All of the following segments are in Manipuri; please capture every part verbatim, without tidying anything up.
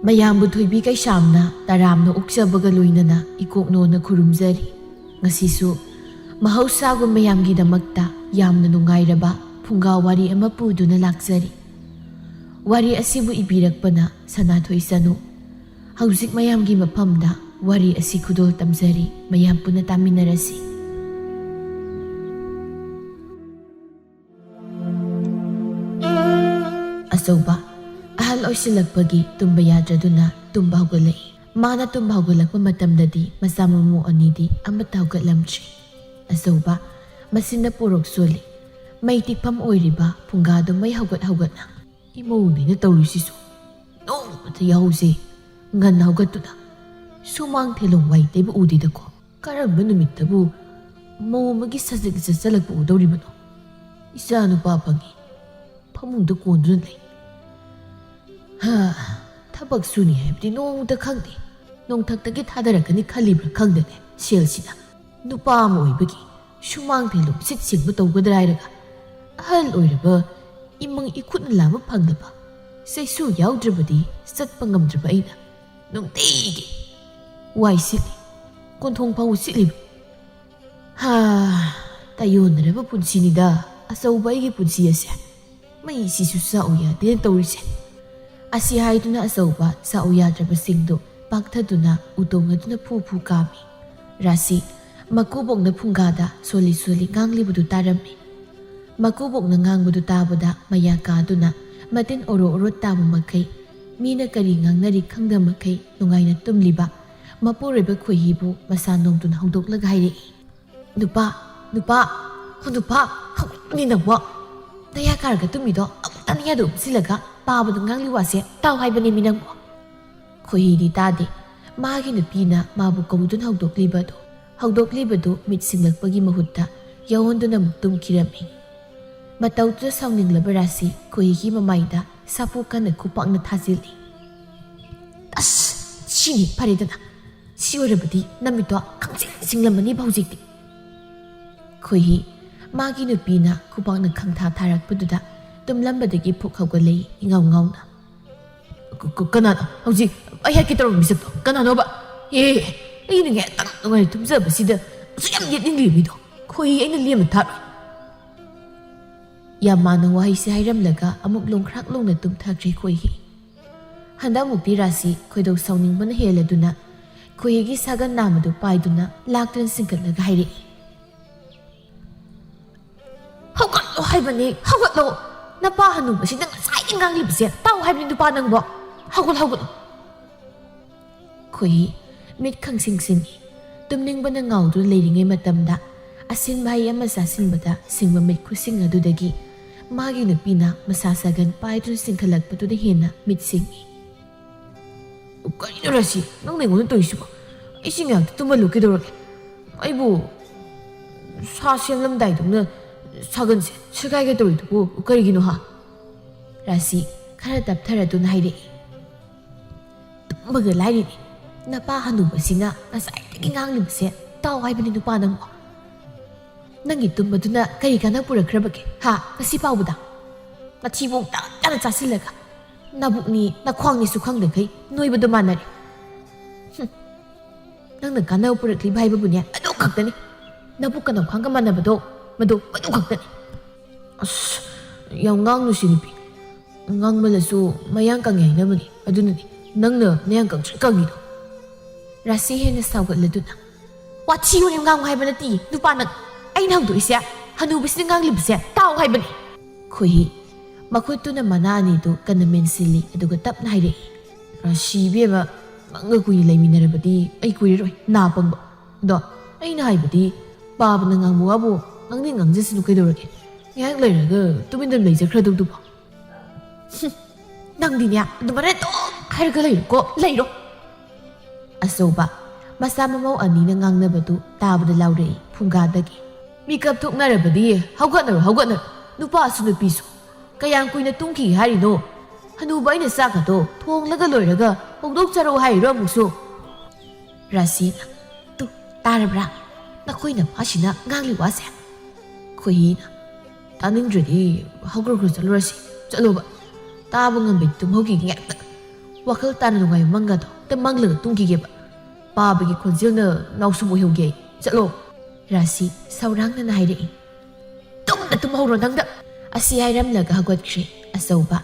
ꯃꯌꯥꯝꯕꯨ ꯊꯣꯏꯕꯤ ꯀꯩꯁꯥꯝꯅ ꯇꯔꯥꯝꯅ ꯑꯣꯛꯆꯕꯒ ꯂꯣꯏꯅꯅ ꯏꯀꯣꯛꯅꯣꯅ ꯈꯨꯔꯨꯝꯖꯔꯤ꯫ ꯉꯁꯤꯁꯨ ꯃꯍꯧꯁꯥꯒꯨꯝ ꯃꯌꯥꯝꯒꯤꯗꯃꯛꯇ ꯌꯥꯝꯅ ꯅꯨꯡꯉꯥꯏꯔꯕ ꯐꯨꯡꯒꯥ ꯋꯥꯔꯤ ꯑꯃ ꯄꯨꯗꯨꯅ ꯂꯥꯛꯆꯔꯤ꯫ ꯋꯥꯔꯤ ꯑꯁꯤꯕꯨ ꯏꯕꯤꯔꯛꯄꯅ ꯁꯅꯥꯊꯣꯏ ꯆꯅꯨ꯫ ꯍꯧꯖꯤꯛ ꯃꯌꯥꯝꯒꯤ ꯃꯐꯝꯗ ꯋꯥꯔꯤ ꯑꯁꯤ ꯈꯨꯗꯣꯜ ꯇꯝꯖꯔꯤ, ꯃꯌꯥꯝ ꯄꯨꯟꯅ ꯇꯥꯃꯤꯟꯅꯔꯁꯤ꯫ ꯑꯆꯧꯕ ꯑꯍꯜ ꯑꯣꯏꯁꯤꯜꯂꯛꯄꯒꯤ ꯇꯨꯝꯕ ꯌꯥꯗ꯭ꯔꯗꯨꯅ ꯇꯨꯝꯕ ꯍꯧꯒꯠꯂꯛꯏ꯫ ꯃꯥꯅ ꯇꯨꯝꯕ ꯍꯧꯒꯠꯂꯛꯄ ꯃꯇꯝꯗꯗꯤ ꯃꯆꯥ ꯃꯃꯧ ꯑꯅꯤꯗꯤ ꯑꯃꯠꯇ ꯍꯧꯒꯠꯂꯝꯗ꯭ꯔꯤ꯫ ꯑꯆꯧꯕ ꯃꯁꯤꯅ ꯄꯣꯔꯣꯛ ꯆꯣꯜꯂꯤ꯫ ꯃꯩ ꯇꯤꯛꯐꯝ ꯑꯣꯏꯔꯤꯕ ꯐꯨꯡꯒꯥꯗꯨ ꯃꯩ ꯍꯧꯒꯠ ꯍꯧꯒꯠꯅ, "ꯏꯃꯧꯅꯦꯅ ꯇꯧꯔꯤꯁꯤꯁꯨ ꯅꯣꯡꯃꯇ ꯌꯥꯍꯧꯁꯦ ꯉꯟꯅ ꯍꯧꯒꯠꯇꯨꯅ ꯁꯨꯃꯥꯡ ꯊꯦꯂꯣꯡ ꯋꯥꯏ ꯇꯩꯕ ꯎꯗꯦꯗꯀꯣ꯫ ꯀꯔꯝꯕ ꯅꯨꯃꯤꯠꯇꯕꯨ ꯃꯧ ꯑꯃꯒꯤ ꯁꯖꯤꯛ ꯆꯠꯆꯜꯂꯛꯄ ꯎꯗꯧꯔꯤꯕꯅꯣ? ꯏꯆꯥ ꯅꯨꯄꯥ ꯐꯪꯉꯤ, ꯐꯃꯨꯡꯗ ꯀꯣꯟꯗꯨꯅ ꯂꯩ꯫ ꯍꯥ, ꯊꯕꯛ ꯁꯨꯅꯤ ꯍꯥꯏꯕꯗꯤ ꯅꯣꯡꯃꯇ ꯈꯪꯗꯦ꯫ ꯅꯣꯡꯊꯛꯇꯒꯤ ꯊꯥꯗꯔꯛꯀꯅꯤ ꯈꯜꯂꯤꯕ꯭ꯔꯥ ꯈꯪꯗꯦꯅꯦ ꯁꯦꯜꯁꯤꯅ꯫ ꯅꯨꯄꯥ ꯑꯃ ꯑꯣꯏꯕꯒꯤ ꯁꯨꯃꯥꯡ ꯊꯦꯂꯣꯡ ꯁꯤꯠ ꯁꯦꯡꯕ ꯇꯧꯒꯗ꯭ꯔꯥ ꯍꯥꯏꯔꯒ, ꯑꯍꯜ ꯑꯣꯏꯔꯕ ꯏꯃꯪ ꯏꯈꯨꯠꯅ ꯂꯥꯝꯕ ꯐꯪꯗꯕ, ꯆꯩꯁꯨ ꯌꯥꯎꯗ꯭ꯔꯕꯗꯤ ꯆꯠꯄ ꯉꯝꯗ꯭ꯔꯕ ꯑꯩꯅ ꯅꯨꯡꯇꯤꯒꯤ ꯋꯥꯏ ꯁꯤꯠꯂꯤ, ꯀꯣꯟꯊꯣꯡ ꯐꯥꯎꯕ ꯁꯤꯠꯂꯤꯕ꯫ ꯍꯥ, ꯇꯥꯏꯌꯣꯟꯅꯔꯕ ꯄꯨꯟꯁꯤꯅꯤꯗ ꯑꯆꯧꯕ ꯑꯩꯒꯤ ꯄꯨꯟꯁꯤ ꯑꯁꯦ꯫ ꯃꯩꯁꯤꯁꯨ ꯆꯥꯛꯎ ꯌꯥꯗꯦꯅ ꯇꯧꯔꯤꯁꯦ꯫" ꯑꯁꯤ ꯍꯥꯏꯗꯨꯅ ꯑꯆꯧꯕ ꯆꯥꯛꯎ ꯌꯥꯗ꯭ꯔꯕꯁꯤꯡꯗꯨ ꯄꯥꯛꯊꯗꯨꯅ ꯎ ꯇꯣꯡꯅꯗꯨꯅ ꯐꯨ ꯐꯨ ꯀꯥꯝꯃꯤ꯫ ꯔꯥꯁꯤ ꯃꯀꯨꯕꯣꯛꯅ ꯐꯨꯡꯒꯥꯗ ꯁꯣꯜꯂꯤ ꯁꯣꯜꯂꯤ ꯉꯥꯡꯂꯤꯕꯗꯨ ꯇꯥꯔꯝꯃꯤ꯫ ꯃꯀꯨꯕꯣꯛꯅ ꯉꯥꯡꯕꯗꯨ ꯇꯥꯕꯗ ꯃꯌꯥ ꯀꯥꯗꯨꯅ ꯃꯇꯤꯟ ꯑꯣꯔꯣ ꯑꯣꯔꯣ ꯇꯥꯕ ꯃꯈꯩ, ꯃꯤꯅ ꯀꯔꯤ ꯉꯥꯡꯅꯔꯤ ꯈꯪꯗ ꯃꯈꯩ ꯅꯨꯡꯉꯥꯏꯅ ꯇꯨꯝꯂꯤꯕ ꯃꯄꯨꯔꯣꯏꯕ ꯈꯣꯏꯍꯤꯕꯨ ꯃꯁꯥ ꯅꯣꯡꯗꯨꯅ ꯍꯧꯗꯣꯛꯂꯒ ꯍꯥꯏꯔꯛꯏ, "ꯅꯨꯄꯥ, ꯅꯨꯄꯥ, ꯍꯣ ꯅꯨꯄꯥ, ꯍꯧꯒꯠꯂꯨꯅꯦ ꯅꯪꯕꯣ꯫ ꯅꯌꯥ ꯀꯥꯔꯒ ꯇꯨꯝꯃꯤꯗꯣ ꯑꯃꯨꯛꯇ ꯅꯌꯥꯗ ꯎꯞꯁꯤꯜꯂꯒ ꯄꯥꯕꯗ ꯉꯥꯡꯂꯤ ꯋꯥꯁꯦ ꯇꯥꯎ ꯍꯥꯏꯕꯅꯦꯃꯤ ꯅꯪꯕꯣ꯫" ꯈꯣꯏꯍꯤꯗꯤ ꯇꯥꯗꯦ꯫ ꯃꯥꯒꯤ ꯅꯨꯄꯤꯅ ꯃꯥꯕꯨ ꯀꯧꯗꯨꯅ ꯍꯧꯗꯣꯛꯂꯤꯕꯗꯨ, ꯍꯧꯗꯣꯛꯂꯤꯕꯗꯨ ꯃꯤꯠ ꯁꯤꯡꯂꯛꯄꯒꯤ ꯃꯍꯨꯠꯇ ꯌꯥꯑꯣꯟꯗꯨꯅ ꯑꯃꯨꯛ ꯇꯨꯝꯈꯤꯔꯝꯃꯤ꯫ ꯃꯇꯧꯗꯨꯗ ꯁꯥꯎꯅꯤꯡꯂꯕ ꯔꯥꯁꯤ ꯈꯣꯏꯍꯤꯒꯤ ꯃꯃꯥꯏꯗ ꯁꯥꯐꯨ ꯀꯟꯅ ꯈꯨꯄꯥꯛꯅ ꯊꯥꯖꯤꯜꯂꯤ꯫ "ꯑꯁ, ꯁꯤꯅꯤ ꯐꯔꯦꯗꯅ꯫ ꯁꯤ ꯑꯣꯏꯔꯕꯗꯤ ꯅꯃꯤꯠꯇꯣ ꯈꯪꯁꯤꯡ ꯁꯤꯡꯂꯝꯃꯅꯤꯕ ꯍꯧꯖꯤꯛꯇꯤ꯫" ꯈꯣꯏꯍꯤ ꯃꯥꯒꯤ ꯅꯨꯄꯤꯅ ꯈꯨꯄꯥꯛꯅ ꯈꯪꯊꯥ ꯊꯥꯔꯛꯄꯗꯨꯗ ꯇꯨꯝꯂꯝꯕꯗꯒꯤ ꯐꯨꯛ ꯍꯧꯒꯠꯂꯛꯏ ꯏꯉꯥꯎ ꯉꯥꯎꯅ꯫ ꯀ-, ꯀ-, ꯀꯅꯥꯅꯣ ꯍꯧꯖꯤꯛ ꯑꯩ ꯍꯥꯠꯀꯦ ꯇꯧꯔꯝꯃꯤ ꯃꯤꯁꯛꯇꯣ? ꯀꯅꯥꯅꯣꯕ? ꯑꯦ, ꯑꯩꯅ ꯉꯥꯏꯍꯥꯛꯇꯪ ꯅꯨꯡꯉꯥꯏꯅ ꯇꯨꯝꯖꯕꯁꯤꯗ ꯑꯁꯨꯛ ꯌꯥꯝ ꯌꯦꯠꯅꯤꯡꯂꯤꯕ ꯃꯤꯗꯣ? ꯈꯣꯏꯍꯤ, ꯑꯩꯅ ꯂꯦꯝꯅ ꯊꯥꯔꯣꯏ꯫ ꯌꯥꯝ ꯃꯥꯟꯅ ꯋꯥꯍꯩꯁꯦ ꯍꯥꯏꯔꯝꯂꯒ ꯑꯃꯨꯛ ꯂꯣꯡꯈ꯭ꯔꯥꯛ ꯂꯣꯡꯅ ꯇꯨꯝꯊꯈ꯭ꯔꯦ ꯈꯣꯏꯍꯤ꯫ ꯍꯟꯗꯛꯃꯨꯛꯇꯤ ꯔꯥꯁꯤ ꯈꯣꯏꯗꯧ ꯁꯥꯎꯅꯤꯡꯕꯅ ꯍꯦꯜꯂꯗꯨꯅ ꯈꯣꯏꯍꯤꯒꯤ ꯁꯥꯒꯟ ꯅꯥꯝꯃꯗꯨ ꯄꯥꯏꯗꯨꯅ ꯂꯥꯛꯇꯨꯅ ꯆꯤꯡꯈꯠꯂꯒ ꯍꯥꯏꯔꯛꯏ, "ꯍꯧꯒꯠꯂꯣ ꯍꯥꯏꯕꯅꯤ, ꯍꯧꯒꯠꯂꯣ! ꯅꯄꯥ ꯍꯅꯨꯕꯁꯤꯅ ꯉꯁꯥꯏꯗꯩ ꯉꯥꯡꯂꯤꯕꯁꯦ ꯇꯥꯎ ꯍꯥꯏꯕꯅꯤ, ꯅꯨꯄꯥ ꯅꯪꯕꯣ! ꯍꯧꯒꯠ, ꯍꯧꯒꯠꯂꯣ!" ꯈꯣꯏꯍꯤ ꯃꯤꯠ ꯈꯪꯁꯤꯡ ꯁꯤꯡꯏ꯫ ꯇꯨꯝꯅꯤꯡꯕꯅ ꯉꯥꯎꯗꯨꯅ ꯂꯩꯔꯤꯉꯩ ꯃꯇꯝꯗ ꯑꯁꯤꯟꯕ ꯍꯩ ꯑꯃ ꯆꯥꯁꯤꯟꯕꯗ ꯁꯤꯡꯕ ꯃꯤꯠ ꯈꯨꯁꯤꯡ ꯑꯗꯨꯗꯒꯤ ꯃꯥꯒꯤ ꯅꯨꯄꯤꯅ ꯃꯁꯥ ꯁꯥꯒꯟ ꯄꯥꯏꯗꯨꯅ ꯆꯤꯡꯈꯠꯂꯛꯄꯗꯨꯅ ꯍꯦꯟꯅ ꯃꯤꯠ ꯁꯤꯡꯏ꯫ "ꯀꯔꯤꯅꯣ ꯔꯥꯁꯤ, ꯅꯪꯅ ꯑꯩꯉꯣꯟꯗ ꯇꯧꯔꯤꯁꯤꯕꯣ? ꯑꯩꯁꯤ ꯉꯥꯏꯍꯥꯛꯇ ꯇꯨꯝꯍꯜꯂꯨ ꯀꯩꯗꯧꯔꯒꯦ? ꯑꯩꯕꯨ ꯁꯥ ꯁꯦꯝꯂꯝꯗꯥꯏꯗꯧꯅ ꯁꯥꯒꯟꯁꯦ ꯁꯦꯒꯥꯏꯒꯦ ꯇꯧꯔꯤꯗꯨꯕꯨ ꯀꯔꯤꯒꯤꯅꯣ ꯍꯥ?" ꯔꯥꯁꯤ ꯈꯔ ꯇꯞꯊꯔꯗꯨꯅ ꯍꯥꯏꯔꯛꯏ, "ꯇꯨꯝꯕꯒ ꯂꯥꯏꯔꯤꯅꯤ, ꯅꯄꯥ ꯍꯅꯨꯕꯁꯤꯅ ꯉꯁꯥꯏꯗꯒꯤ ꯉꯥꯡꯂꯤꯕꯁꯦ ꯇꯥꯎ ꯍꯥꯏꯕꯅꯤ, ꯅꯨꯄꯥ ꯅꯪꯕꯣ꯫ ꯅꯪꯒꯤ ꯇꯨꯝꯕꯗꯨꯅ ꯀꯔꯤ ꯀꯥꯟꯅ ꯄꯨꯔꯛꯈ꯭ꯔꯕꯒꯦ ꯍꯥ, ꯉꯁꯤ ꯐꯥꯎꯕꯗ? ꯃꯊꯤꯕꯣꯡ ꯇꯥꯅ ꯇꯥꯅ ꯆꯥꯁꯤꯜꯂꯒ ꯅꯕꯨꯛꯅꯤ ꯅꯈ꯭ꯋꯥꯡꯅꯤꯁꯨ ꯈꯪꯗꯈꯩ ꯅꯣꯏꯕꯗꯨ ꯃꯥꯟꯅꯔꯦ꯫ ꯍꯨꯝ, ꯅꯪꯅ ꯀꯥꯟꯅꯕ ꯄꯨꯔꯛꯂꯤꯕ ꯍꯥꯏꯕꯕꯨꯅꯦ ꯑꯗꯨ ꯈꯛꯇꯅꯤ, ꯅꯕꯨꯛꯀ ꯅꯈ꯭ꯋꯥꯡꯒ ꯃꯥꯟꯅꯕꯗꯣ, ꯃꯗꯨ, ꯃꯗꯨ ꯈꯛꯇꯅꯤ꯫ ꯑꯁ, ꯌꯥꯝ ꯉꯥꯡꯅꯨꯁꯤ ꯅꯨꯄꯤ, ꯉꯥꯡꯃꯜꯂꯁꯨ ꯃꯌꯥꯡ ꯀꯪꯉꯦ ꯍꯥꯏꯅꯕꯅꯤ, ꯑꯗꯨꯅꯅꯤ ꯅꯪꯅ ꯅꯌꯥꯡ ꯀꯪꯇ꯭ꯔꯤꯛ ꯀꯪꯉꯤꯗꯣ꯫" ꯔꯥꯁꯤ ꯍꯦꯟꯅ ꯁꯥꯎꯒꯠꯂꯗꯨꯅ, "ꯋꯥꯊꯤ ꯋꯥꯔꯦꯝ ꯉꯥꯡꯉꯨ ꯍꯥꯏꯕ ꯅꯠꯇꯦ, ꯅꯨꯄꯥ ꯅꯪ꯫ ꯑꯩꯅ ꯍꯧꯗꯣꯛꯏꯁꯦ ꯍꯅꯨꯕꯁꯤꯅ ꯉꯥꯡꯂꯤꯕꯁꯦ ꯇꯥꯎ ꯍꯥꯏꯕꯅꯤ꯫" ꯈꯣꯏꯍꯤ ꯃꯈꯨꯠꯇꯨꯅ ꯃꯅꯥ ꯑꯅꯤꯗꯨ ꯀꯟꯅ ꯃꯦꯟꯁꯤꯜꯂꯤ, ꯑꯗꯨꯒ ꯇꯞꯅ ꯍꯥꯏꯔꯛꯏ, "ꯔꯥꯁꯤ ꯏꯕꯦꯝꯃ, ꯅꯪꯒ ꯀꯨꯏꯅ ꯂꯩꯃꯤꯟꯅꯔꯕꯗꯤ ꯑꯩ ꯀꯨꯏꯔꯔꯣꯏ ꯅꯥ ꯄꯪꯕ꯫ ꯑꯗꯣ ꯑꯩꯅ ꯍꯥꯏꯕꯗꯤ ꯄꯥꯕꯅ ꯉꯥꯡꯕ ꯋꯥꯕꯨ ꯉꯥꯡꯅꯤꯡ ꯉꯥꯡꯖꯁꯅꯨ ꯀꯩꯗꯧꯔꯒꯦ? ꯉꯥꯏꯍꯥꯛ ꯂꯩꯔꯒ ꯇꯨꯃꯤꯟꯅ ꯂꯩꯖꯈ꯭ꯔꯗꯧꯗꯨꯕꯨ꯫" ꯍꯨꯝ, ꯅꯪꯗꯤꯅꯦ ꯑꯗꯨꯃꯥꯏꯅ ꯑꯗꯨꯝ ꯍꯥꯏꯔꯒ ꯂꯩꯔꯣꯀꯣ, ꯂꯩꯔꯣ꯫ ꯑꯆꯧꯕ ꯃꯆꯥ ꯃꯃꯧ ꯑꯅꯤꯅ ꯉꯥꯡꯅꯕꯗꯨ ꯇꯥꯕꯗ ꯂꯥꯎꯔꯛꯏ ꯐꯨꯡꯒꯥꯗꯒꯤ, "ꯃꯤꯀꯞ ꯊꯣꯛꯅꯔꯕꯗꯤ ꯍꯧꯒꯠꯅꯔꯣ, ꯍꯧꯒꯠꯅꯔꯣ, ꯅꯨꯄꯥꯁꯨ ꯅꯨꯄꯤꯁꯨ꯫ ꯀꯌꯥꯝ ꯀꯨꯏꯅ ꯇꯨꯝꯈꯤꯒꯦ ꯍꯥꯏꯔꯤꯅꯣ? ꯍꯅꯨꯕ ꯑꯩꯅ ꯆꯥꯛꯀꯗꯣ ꯊꯣꯡꯂꯒ ꯂꯣꯏꯔꯒ ꯍꯧꯗꯣꯛꯆꯔꯛꯑꯣ ꯍꯥꯏꯔꯤꯔꯣ ꯑꯃꯨꯛꯁꯨ?" ꯔꯥꯁꯤꯅ, "ꯇꯨ, ꯇꯥꯔꯕ꯭ꯔꯥ? ꯅꯈꯣꯏ ꯅꯄꯥꯁꯤꯅ ꯉꯥꯡꯂꯤ ꯋꯥꯁꯦ?" ꯈꯣꯏꯍꯤꯅ, "ꯇꯥꯅꯤꯡꯗ꯭ꯔꯗꯤ ꯍꯧꯒꯠꯈ꯭ꯔꯣ, ꯆꯠꯂꯨꯔꯁꯤ, ꯆꯠꯂꯣꯕ꯫ ꯇꯥꯕ ꯉꯝꯕꯩ ꯇꯨꯝꯍꯧꯈꯤꯒꯦ ꯉꯥꯛꯇ꯫ ꯋꯥꯈꯜ ꯇꯥꯅ ꯅꯨꯡꯉꯥꯏꯕ ꯃꯪꯒꯗꯣ ꯑꯝꯇ ꯃꯪꯂꯒ ꯇꯨꯝꯈꯤꯒꯦꯕ꯫ ꯄꯥꯕꯒꯤ ꯈꯣꯟꯖꯦꯜꯅ ꯅꯥꯎꯁꯨꯝ ꯑꯣꯏꯍꯧꯒꯦ꯫ ꯆꯠꯂꯣ꯫ ꯔꯥꯁꯤ ꯁꯧꯔꯥꯡꯅꯅ ꯍꯥꯏꯔꯛꯏ꯫ ꯇꯨꯝꯅ ꯇꯨꯝꯍꯧꯔꯣ ꯅꯪꯗ꯫ ꯑꯁꯤ ꯍꯥꯏꯔꯝꯂꯒ ꯍꯧꯒꯠꯈ꯭ꯔꯦ ꯑꯆꯧꯕ꯫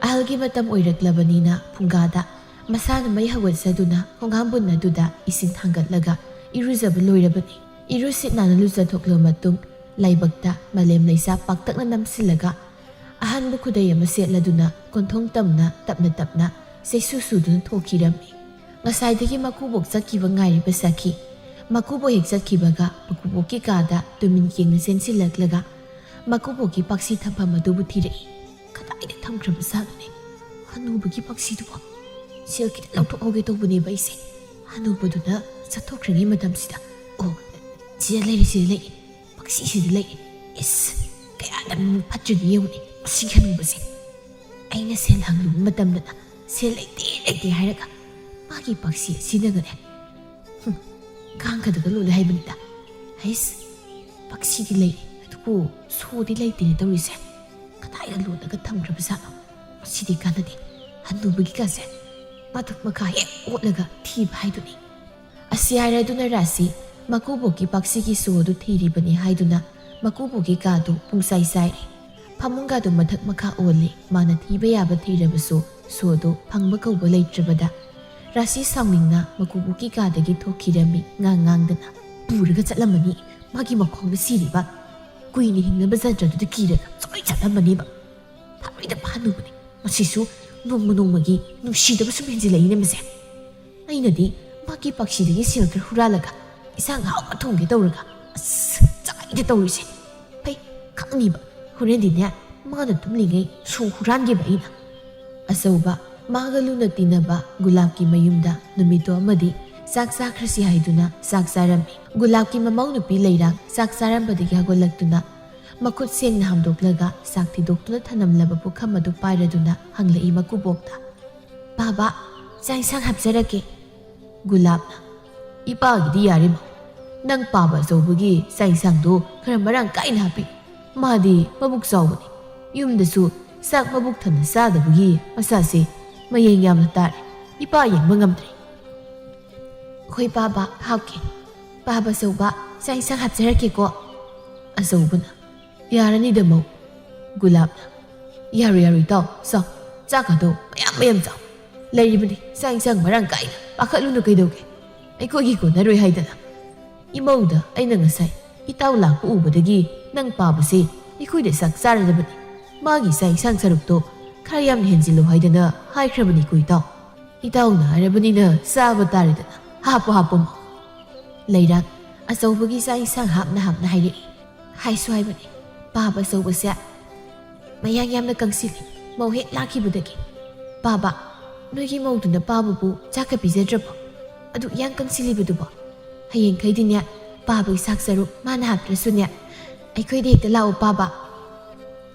ꯑꯍꯜꯒꯤ ꯃꯇꯝ ꯑꯣꯏꯔꯛꯂꯕꯅꯤꯅ ꯐꯨꯡꯒꯥꯗ ꯃꯁꯥꯅ ꯃꯩ ꯍꯧꯒꯠꯆꯗꯨꯅ ꯈꯣꯡꯍꯥꯝꯕꯨꯟ ꯑꯗꯨꯗ ꯏꯁꯤꯡ ꯊꯥꯡꯒꯠꯂꯒ ꯏꯔꯨꯖꯕ ꯂꯣꯏꯔꯕꯅꯤ꯫ ꯏꯔꯨ ꯁꯤꯠ ꯅꯥꯟꯅ ꯂꯨꯖꯊꯣꯛꯂꯕ ꯃꯇꯨꯡ ꯂꯥꯏꯕꯛꯇ ꯃꯥꯂꯦꯝ ꯂꯩꯁꯥ ꯄꯥꯛꯇꯛꯅ ꯅꯝꯁꯤꯜꯂꯒ ꯑꯍꯟꯕ ꯈꯨꯗꯩ ꯑꯃ ꯁꯦꯠꯂꯗꯨꯅ ꯀꯣꯟꯊꯣꯡ ꯇꯝꯅ ꯇꯞꯅ ꯇꯞꯅ ꯆꯩꯁꯨ ꯁꯨꯗꯨꯅ ꯊꯣꯛꯈꯤꯔꯝꯃꯤ꯫ ꯉꯁꯥꯏꯗꯒꯤ ꯃꯀꯨꯕꯣꯛ ꯆꯠꯈꯤꯕ ꯉꯥꯏꯔꯤꯕ ꯁꯥꯈꯤ꯫ ꯃꯀꯨꯕꯣꯛ ꯍꯦꯛ ꯆꯠꯈꯤꯕꯒ ꯃꯀꯨꯕꯣꯛꯀꯤ ꯀꯥꯗ ꯇꯨꯃꯤꯟ ꯌꯦꯡꯅ ꯆꯦꯟꯁꯤꯜꯂꯛꯂꯒ ꯃꯀꯨꯕꯣꯛꯀꯤ ꯄꯥꯛꯁꯤ ꯊꯝꯐꯝ ꯑꯗꯨꯕꯨ ꯊꯤꯔꯛꯏ꯫ ꯀꯗꯥꯏꯗ ꯊꯝꯈ꯭ꯔꯕꯖꯥꯠꯅꯣꯅꯦ? ꯍꯅꯨꯕꯒꯤ ꯄꯥꯛꯁꯤꯗꯨꯕꯣ? ꯁꯦꯜ ꯈꯤꯇ ꯂꯧꯊꯣꯛꯍꯧꯒꯦ ꯇꯧꯕꯅꯦꯕ ꯑꯩꯁꯦ꯫ ꯍꯅꯨꯕꯗꯨꯅ ꯆꯠꯊꯣꯛꯈ꯭ꯔꯤꯉꯩ ꯃꯇꯝꯁꯤꯗ꯫ ꯑꯣ, ꯁꯤꯗ ꯂꯩꯔꯦ, ꯁꯤꯗ ꯂꯩꯔꯦ꯫ ꯄꯥꯛꯁꯤꯁꯤꯗ ꯂꯩꯔꯦ꯫ ꯏꯁ, ꯀꯌꯥꯗ ꯃꯕꯨꯛ ꯐꯠꯇ꯭ꯔꯤꯅꯣ ꯌꯦꯡꯉꯨꯅꯦ, ꯃꯁꯤ ꯍꯅꯨꯕꯁꯦ꯫ ꯑꯩꯅ ꯁꯦꯜ ꯍꯪꯂꯨꯕ ꯃꯇꯝꯗꯅ ꯁꯦꯜ ꯂꯩꯇꯦ, ꯂꯩꯇꯦ ꯍꯥꯏꯔꯒ ꯃꯥꯒꯤ ꯄꯥꯛꯁꯤ ꯑꯁꯤꯅꯒꯅꯦ꯫ ꯍꯨꯝ, ꯀꯥꯡꯈꯗꯒ ꯂꯣꯜꯂꯦ ꯍꯥꯏꯕꯅꯤꯗ꯫ ꯍꯩꯁ, ꯄꯥꯛꯁꯤꯗꯤ ꯂꯩꯔꯦ, ꯑꯗꯨꯕꯨ ꯁꯣꯗꯤ ꯂꯩꯇꯦꯅꯦ ꯇꯧꯔꯤꯁꯦ꯫ ꯀꯗꯥꯏꯗ ꯂꯣꯜꯂꯒ ꯊꯝꯈ꯭ꯔꯕꯖꯥꯠꯅꯣ? ꯃꯁꯤꯗꯤ ꯀꯥꯟꯅꯗꯦ꯫ ꯍꯟꯅꯨꯕꯒꯤ ꯀꯥꯁꯦ ꯃꯊꯛ ꯃꯈꯥ ꯍꯦꯛ ꯑꯣꯠꯂꯒ ꯊꯤꯕ ꯍꯥꯏꯗꯨꯅꯤ꯫ ꯑꯁꯤ ꯍꯥꯏꯔꯗꯨꯅ ꯔꯥꯁꯤ ꯃꯀꯨꯕꯣꯛꯀꯤ ꯄꯥꯛꯁꯤꯒꯤ ꯁꯣ ꯑꯗꯨ ꯊꯤꯔꯤꯕꯅꯤ ꯍꯥꯏꯗꯨꯅ ꯃꯀꯨꯕꯣꯛꯀꯤ ꯀꯥꯗꯨ ꯄꯨꯡꯆꯥꯏ ꯆꯥꯏꯔꯦ꯫ ꯐꯃꯨꯡꯒꯥꯗꯨ ꯃꯊꯛ ꯃꯈꯥ ꯑꯣꯜꯂꯤ꯫ ꯃꯥꯅ ꯊꯤꯕ ꯌꯥꯕ ꯊꯤꯔꯕꯁꯨ ꯁꯣꯗꯨ ꯐꯪꯕ ꯀꯧꯕ ꯂꯩꯇ꯭ꯔꯕꯗ ꯔꯥꯁꯤ ꯁꯥꯎꯅꯤꯡꯅ ꯃꯀꯨꯕꯣꯛꯀꯤ ꯀꯥꯗꯒꯤ ꯊꯣꯛꯈꯤꯔꯝꯃꯤ ꯉꯥꯡ ꯉꯥꯡꯗꯅ꯫ ꯄꯨꯔꯒ ꯆꯠꯂꯝꯃꯅꯤ ꯃꯥꯒꯤ ꯃꯈꯣꯡꯗ ꯁꯤꯔꯤꯕ꯫ ꯀꯨꯏꯅ ꯍꯤꯡꯅꯕ ꯖꯟꯇ꯭ꯔꯗꯨꯗ ꯀꯤꯔꯒ ꯁꯣꯏ ꯆꯠꯂꯝꯃꯅꯤꯕ꯫ ꯊꯥꯔꯣꯏꯗ ꯐꯥꯅꯨꯕꯅꯤ꯫ ꯃꯁꯤꯁꯨ ꯅꯣꯡꯃ ꯅꯣꯡꯃꯒꯤ ꯅꯨꯡꯁꯤꯗꯕ ꯁꯨꯝ ꯍꯦꯟꯖꯤꯜꯂꯛꯏꯅꯦ ꯃꯁꯦ꯫ ꯑꯩꯅꯗꯤ ꯃꯥꯒꯤ ꯄꯥꯛꯁꯤꯗꯒꯤ ꯁꯦꯜ ꯈꯔ ꯍꯨꯔꯥꯜꯂꯒ ꯏꯟꯁꯥꯡ ꯑꯍꯥꯎꯕ ꯊꯣꯡꯒꯦ ꯇꯧꯔꯒ ꯑꯁ ꯆꯥꯏꯗ ꯇꯧꯔꯤꯁꯦ꯫ ꯐꯩ ꯈꯪꯅꯤꯕ꯫ ꯍꯣꯔꯦꯟꯗꯤꯅꯦ ꯃꯥꯅ ꯇꯨꯝꯂꯤꯉꯩ ꯁꯨ ꯍꯨꯔꯥꯟꯒꯦꯕ ꯑꯩꯅ꯫ ꯑꯆꯧꯕ ꯃꯥꯒ ꯂꯨꯅ ꯇꯤꯟꯅꯕ ꯒꯨꯂꯥꯞꯀꯤ ꯃꯌꯨꯝꯗ ꯅꯨꯃꯤꯠꯇꯣ ꯑꯃꯗꯤ ꯆꯥꯛ ꯆꯥꯈ꯭ꯔꯁꯤ ꯍꯥꯏꯗꯨꯅ ꯆꯥꯛ ꯆꯥꯔꯝꯃꯤ꯫ ꯒꯨꯂꯥꯞꯀꯤ ꯃꯃꯧ ꯅꯨꯄꯤ ꯂꯩꯔꯥꯡ ꯆꯥꯛ ꯆꯥꯔꯝꯕꯗꯒꯤ ꯍꯧꯒꯠꯂꯛꯇꯨꯅ ꯃꯈꯨꯠ ꯁꯦꯡꯅ ꯍꯥꯝꯗꯣꯛꯂꯒ ꯆꯥꯛ ꯊꯤꯗꯣꯛꯇꯨꯅ ꯊꯅꯝꯂꯕ ꯄꯨꯈꯝ ꯑꯗꯨ ꯄꯥꯏꯔꯗꯨꯅ ꯍꯪꯂꯛꯏ ꯃꯀꯨꯕꯣꯛꯇ꯫ "ꯄꯥꯕ, ꯆꯥꯛ ꯏꯟꯁꯥꯡ ꯍꯥꯞꯆꯔꯛꯀꯦ꯫" ꯒꯨꯂꯥꯞꯅ, "ꯏꯄꯥꯒꯤꯗꯤ ꯌꯥꯔꯦ ꯃꯥ꯫ ꯅꯪ ꯄꯥꯕ ꯑꯆꯧꯕꯒꯤ ꯆꯥꯛ ꯏꯟꯁꯥꯡꯗꯣ ꯈꯔ ꯃꯔꯥꯡ ꯀꯥꯏꯅ ꯍꯥꯞꯄꯤ꯫ ꯃꯥꯗꯤ ꯃꯕꯨꯛ ꯆꯥꯎꯕꯅꯤ꯫ ꯌꯨꯝꯗꯁꯨ ꯆꯥꯛ ꯃꯕꯨꯛ ꯊꯟꯅ ꯆꯥꯗꯕꯒꯤ ꯃꯁꯥꯁꯦ ꯃꯌꯦꯡ ꯌꯥꯝꯅ ꯇꯥꯔꯦ꯫ ꯏꯄꯥ ꯌꯦꯡꯕ ꯉꯝꯗ꯭ꯔꯦ꯫ "ꯍꯣꯏ ꯄꯥꯕ, ꯍꯥꯞꯀꯦ꯫ ꯄꯥꯕ ꯑꯆꯧꯕ, ꯆꯥꯛ ꯏꯟꯁꯥꯡ ꯍꯥꯞꯆꯔꯛꯀꯦꯀꯣ?" ꯑꯆꯧꯕꯅ, "ꯌꯥꯔꯅꯤꯗ ꯃꯧ꯫" ꯒꯨꯂꯥꯞꯅ, "ꯌꯥꯔꯣꯏ, ꯌꯥꯔꯣꯏ ꯏꯇꯥꯎ, ꯆꯥꯎ꯫ ꯆꯥꯛꯀꯗꯣ ꯃꯌꯥꯝ ꯃꯌꯥꯝ ꯆꯥꯎ꯫ ꯂꯩꯔꯤꯕꯅꯤ ꯆꯥꯛ ꯏꯟꯁꯥꯡ ꯃꯔꯥꯡ ꯀꯥꯏꯅ, ꯄꯥꯈꯠꯂꯨꯅꯨ ꯀꯩꯗꯧꯒꯦ? ꯑꯩꯈꯣꯏꯒꯤ ꯀꯣꯟꯅꯔꯣꯏ ꯍꯥꯏꯗꯅ꯫ ꯏꯃꯧꯗ ꯑꯩꯅ ꯉꯁꯥꯏ ꯏꯇꯥꯎ ꯂꯥꯛꯄ ꯎꯕꯗꯒꯤ ꯅꯪ ꯄꯥꯕꯁꯦ ꯑꯩꯈꯣꯏꯗ ꯆꯥꯛ ꯆꯥꯔꯗꯕꯅꯤ꯫ ꯃꯥꯒꯤ ꯆꯥꯛ ꯏꯟꯁꯥꯡ ꯁꯔꯨꯛꯇꯣ ꯈꯔ ꯌꯥꯝꯅ ꯍꯦꯟꯖꯤꯜꯂꯨ ꯍꯥꯏꯗꯅ ꯍꯥꯏꯈ꯭ꯔꯕꯅꯤꯀꯣ ꯏꯇꯥꯎ꯫ ꯏꯇꯥꯎꯅ ꯍꯥꯏꯔꯕꯅꯤꯅ ꯆꯥꯕ ꯇꯥꯔꯦꯗꯅ꯫ ꯍꯥꯞꯄꯣ, ꯍꯥꯞꯄꯣ ꯃꯧ꯫" ꯂꯩꯔꯥꯛ ꯑꯆꯧꯕꯒꯤ ꯆꯥꯛ ꯏꯟꯁꯥꯡ ꯍꯥꯞꯅ ꯍꯥꯞꯅ ꯍꯥꯏꯔꯛꯏ꯫ "ꯍꯥꯏꯁꯨ ꯍꯥꯏꯕꯅꯤ, ꯄꯥꯕ ꯑꯆꯧꯕꯁꯦ ꯃꯌꯥꯡ ꯌꯥꯝꯅ ꯀꯪꯁꯤꯜꯂꯤ, ꯃꯧ ꯍꯦꯛ ꯂꯥꯛꯈꯤꯕꯗꯒꯤ꯫ ꯄꯥꯕ, ꯅꯣꯏꯒꯤ ꯃꯧꯗꯨꯅ ꯄꯥꯕꯕꯨ ꯆꯥꯛꯀ ꯄꯤꯖꯗ꯭ꯔꯕꯣ? ꯑꯗꯨ ꯌꯥꯝ ꯀꯪꯁꯤꯜꯂꯤꯕꯗꯨꯕꯣ? ꯍꯌꯦꯡꯈꯩꯗꯤꯅꯦ, ꯄꯥꯕꯒꯤ ꯆꯥꯛ ꯁꯔꯨꯛ ꯃꯥꯅ ꯍꯥꯞꯇ꯭ꯔꯁꯨꯅꯦ, ꯑꯩꯈꯣꯏꯗ ꯍꯦꯛꯇ ꯂꯥꯛꯑꯣ ꯄꯥꯕ꯫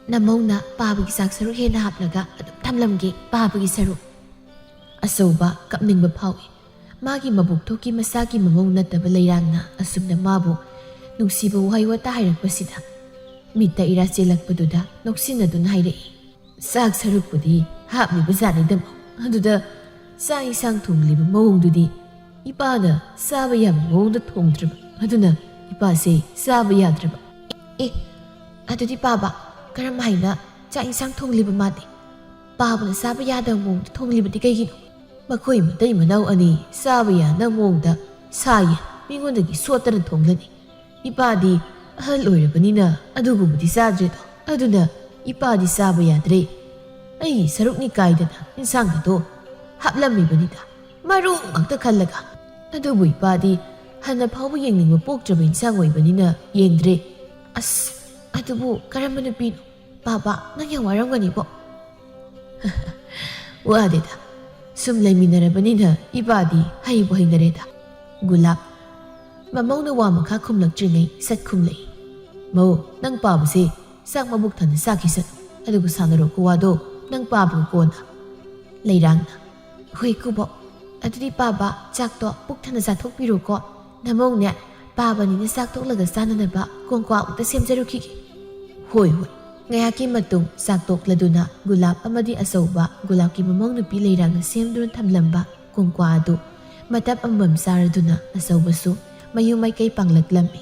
ꯅꯃꯧꯅ ꯄꯥꯕꯒꯤ ꯆꯥꯛ ꯁꯔꯨꯛ ꯍꯦꯟꯅ ꯍꯥꯞꯂꯒ ꯑꯗꯨꯝ ꯊꯝꯂꯝꯒꯦ, ꯄꯥꯕꯒꯤ ꯁꯔꯨꯛ꯫" ꯑꯆꯧꯕ ꯀꯞꯅꯤꯡꯕ ꯐꯥꯎꯏ꯫ ꯃꯥꯒꯤ ꯃꯕꯨꯛ ꯊꯣꯛꯀꯤ ꯃꯆꯥꯒꯤ ꯃꯃꯧ ꯅꯠꯇꯕ ꯂꯩꯔꯥꯡꯅ ꯑꯁꯨꯝꯅ ꯃꯥꯕꯨ ꯅꯨꯡꯁꯤꯕ ꯋꯥꯍꯩ ꯋꯥꯇꯥ ꯍꯥꯏꯔꯛꯄꯁꯤꯗ ꯃꯤꯠꯇ ꯏꯔꯥ ꯆꯦꯜꯂꯛꯄꯗꯨꯗ ꯅꯣꯛꯁꯤꯟꯅꯗꯨꯅ ꯍꯥꯏꯔꯛꯏ, "ꯆꯥꯛ ꯁꯔꯨꯛꯄꯨꯗꯤ ꯍꯥꯞꯂꯤꯕ ꯖꯥꯠꯅꯤꯗ ꯃꯧ, ꯑꯗꯨꯗ ꯆꯥꯛ ꯏꯟꯁꯥꯡ ꯊꯣꯡꯂꯤꯕ ꯃꯑꯣꯡꯗꯨꯗꯤ ꯏꯄꯥꯅ ꯆꯥꯕ ꯌꯥꯕ ꯃꯑꯣꯡꯗ ꯊꯣꯡꯗ꯭ꯔꯕ, ꯑꯗꯨꯅ ꯏꯄꯥꯁꯦ ꯆꯥꯕ ꯌꯥꯗ꯭ꯔꯕ꯫" "ꯑꯦ, ꯑꯗꯨꯗꯤ ꯄꯥꯕ ꯀꯔꯝ ꯍꯥꯏꯅ ꯆꯥꯛ ꯏꯟꯁꯥꯡ ꯊꯣꯡꯂꯤꯕ ꯃꯥꯗꯤ? ꯄꯥꯕꯅ ꯆꯥꯕ ꯌꯥꯗꯕ ꯃꯑꯣꯡꯗ ꯊꯣꯡꯂꯤꯕꯗꯤ ꯀꯩꯒꯤꯅꯣ? ꯃꯈꯣꯏ ꯃꯇꯩ ꯃꯅꯥꯎ ꯑꯅꯤ ꯆꯥꯕ ꯌꯥꯅꯕ ꯃꯑꯣꯡꯗ ꯁꯥ ꯌꯦꯟ ꯃꯤꯉꯣꯟꯗꯒꯤ ꯁꯣꯠꯇꯅ ꯊꯣꯡꯂꯅꯤ꯫ ꯏꯄꯥꯗꯤ ꯑꯍꯜ ꯑꯣꯏꯔꯕꯅꯤꯅ ꯑꯗꯨꯒꯨꯝꯕꯗꯤ ꯆꯥꯗ꯭ꯔꯦꯗꯣ꯫ ꯑꯗꯨꯅ ꯏꯄꯥꯗꯤ ꯆꯥꯕ ꯌꯥꯗ꯭ꯔꯦ꯫ ꯑꯩꯒꯤ ꯁꯔꯨꯛꯅꯤ ꯀꯥꯏꯗꯅ ꯏꯟꯁꯥꯡ ꯑꯗꯣ ꯍꯥꯞꯂꯝꯃꯤꯕꯅꯤꯗ, ꯃꯔꯨ ꯉꯥꯛꯇ ꯈꯜꯂꯒ꯫ ꯑꯗꯨꯕꯨ ꯏꯄꯥꯗꯤ ꯍꯟꯅ ꯐꯥꯎꯕ ꯌꯦꯡꯅꯤꯡꯕ ꯄꯣꯛꯇ꯭ꯔꯕ ꯏꯟꯁꯥꯡ ꯑꯣꯏꯕꯅꯤꯅ ꯌꯦꯡꯗ꯭ꯔꯦ꯫" "ꯑꯁ, ꯑꯗꯨꯕꯨ ꯀꯔꯝꯕ ꯅꯨꯄꯤꯅꯣ? ꯄꯥꯕ, ꯅꯪ ꯌꯥꯝ ꯋꯥꯔꯝꯒꯅꯤꯕꯣ꯫" "ꯋꯥꯗꯦꯗ, ꯁꯨꯝ ꯂꯩꯃꯤꯟꯅꯔꯕꯅꯤꯅ ꯏꯄꯥꯗꯤ ꯍꯩꯕꯨ ꯍꯩꯅꯔꯦꯗ꯫" ꯒꯨꯂꯥꯞ ꯃꯃꯧꯅ ꯋꯥ ꯃꯈꯥ ꯈꯨꯝꯂꯛꯇ꯭ꯔꯤꯉꯩ ꯁꯠ ꯈꯨꯝꯂꯛꯏ, "ꯃꯧ, ꯅꯪ ꯄꯥꯕꯁꯦ ꯆꯥꯛ ꯃꯕꯨꯛ ꯊꯟꯅ ꯆꯥꯈꯤꯁꯅꯨ, ꯑꯗꯨꯒ ꯁꯥꯟꯅꯔꯣꯀꯣ ꯋꯥꯗꯣ ꯅꯪ ꯄꯥꯕꯒ ꯀꯣꯟꯅ꯫" ꯂꯩꯔꯥꯡꯅ, "ꯍꯣꯏ ꯀꯨꯕꯣꯛ, ꯑꯗꯨꯗꯤ ꯄꯥꯕ ꯆꯥꯛꯇꯣ ꯄꯨꯛ ꯊꯟꯅ ꯆꯥꯊꯣꯛꯄꯤꯔꯣꯀꯣ꯫ ꯅꯃꯧꯅꯦ, ꯄꯥꯕꯅꯤꯅ ꯆꯥꯛ ꯇꯣꯛꯂꯒ ꯆꯥꯅꯅꯕ ꯀꯣꯡꯀ꯭ꯋꯥ ꯑꯃꯨꯛꯇ ꯁꯦꯝꯖꯔꯨꯈꯤꯒꯦ꯫" "ꯍꯣꯏ, ꯍꯣꯏ, ꯉꯥꯏꯍꯥꯛꯀꯤ ꯃꯇꯨꯡ ꯆꯥꯛ ꯇꯣꯛꯂꯗꯨꯅ ꯒꯨꯂꯥꯞ ꯑꯃꯗꯤ ꯑꯆꯧꯕ ꯒꯨꯂꯥꯞꯀꯤ ꯃꯃꯧ ꯅꯨꯄꯤ ꯂꯩꯔꯥꯡꯅ ꯁꯦꯝꯗꯨꯅ ꯊꯝꯂꯝꯕ ꯀꯣꯡꯀ꯭ꯋꯥ ꯑꯗꯨ ꯃꯇꯞ ꯑꯃꯃꯝ ꯆꯥꯔꯗꯨꯅ ꯑꯆꯧꯕꯁꯨ ꯃꯌꯨꯝ ꯃꯥꯏꯀꯩ ꯄꯥꯡꯂꯛꯂꯝꯃꯤ꯫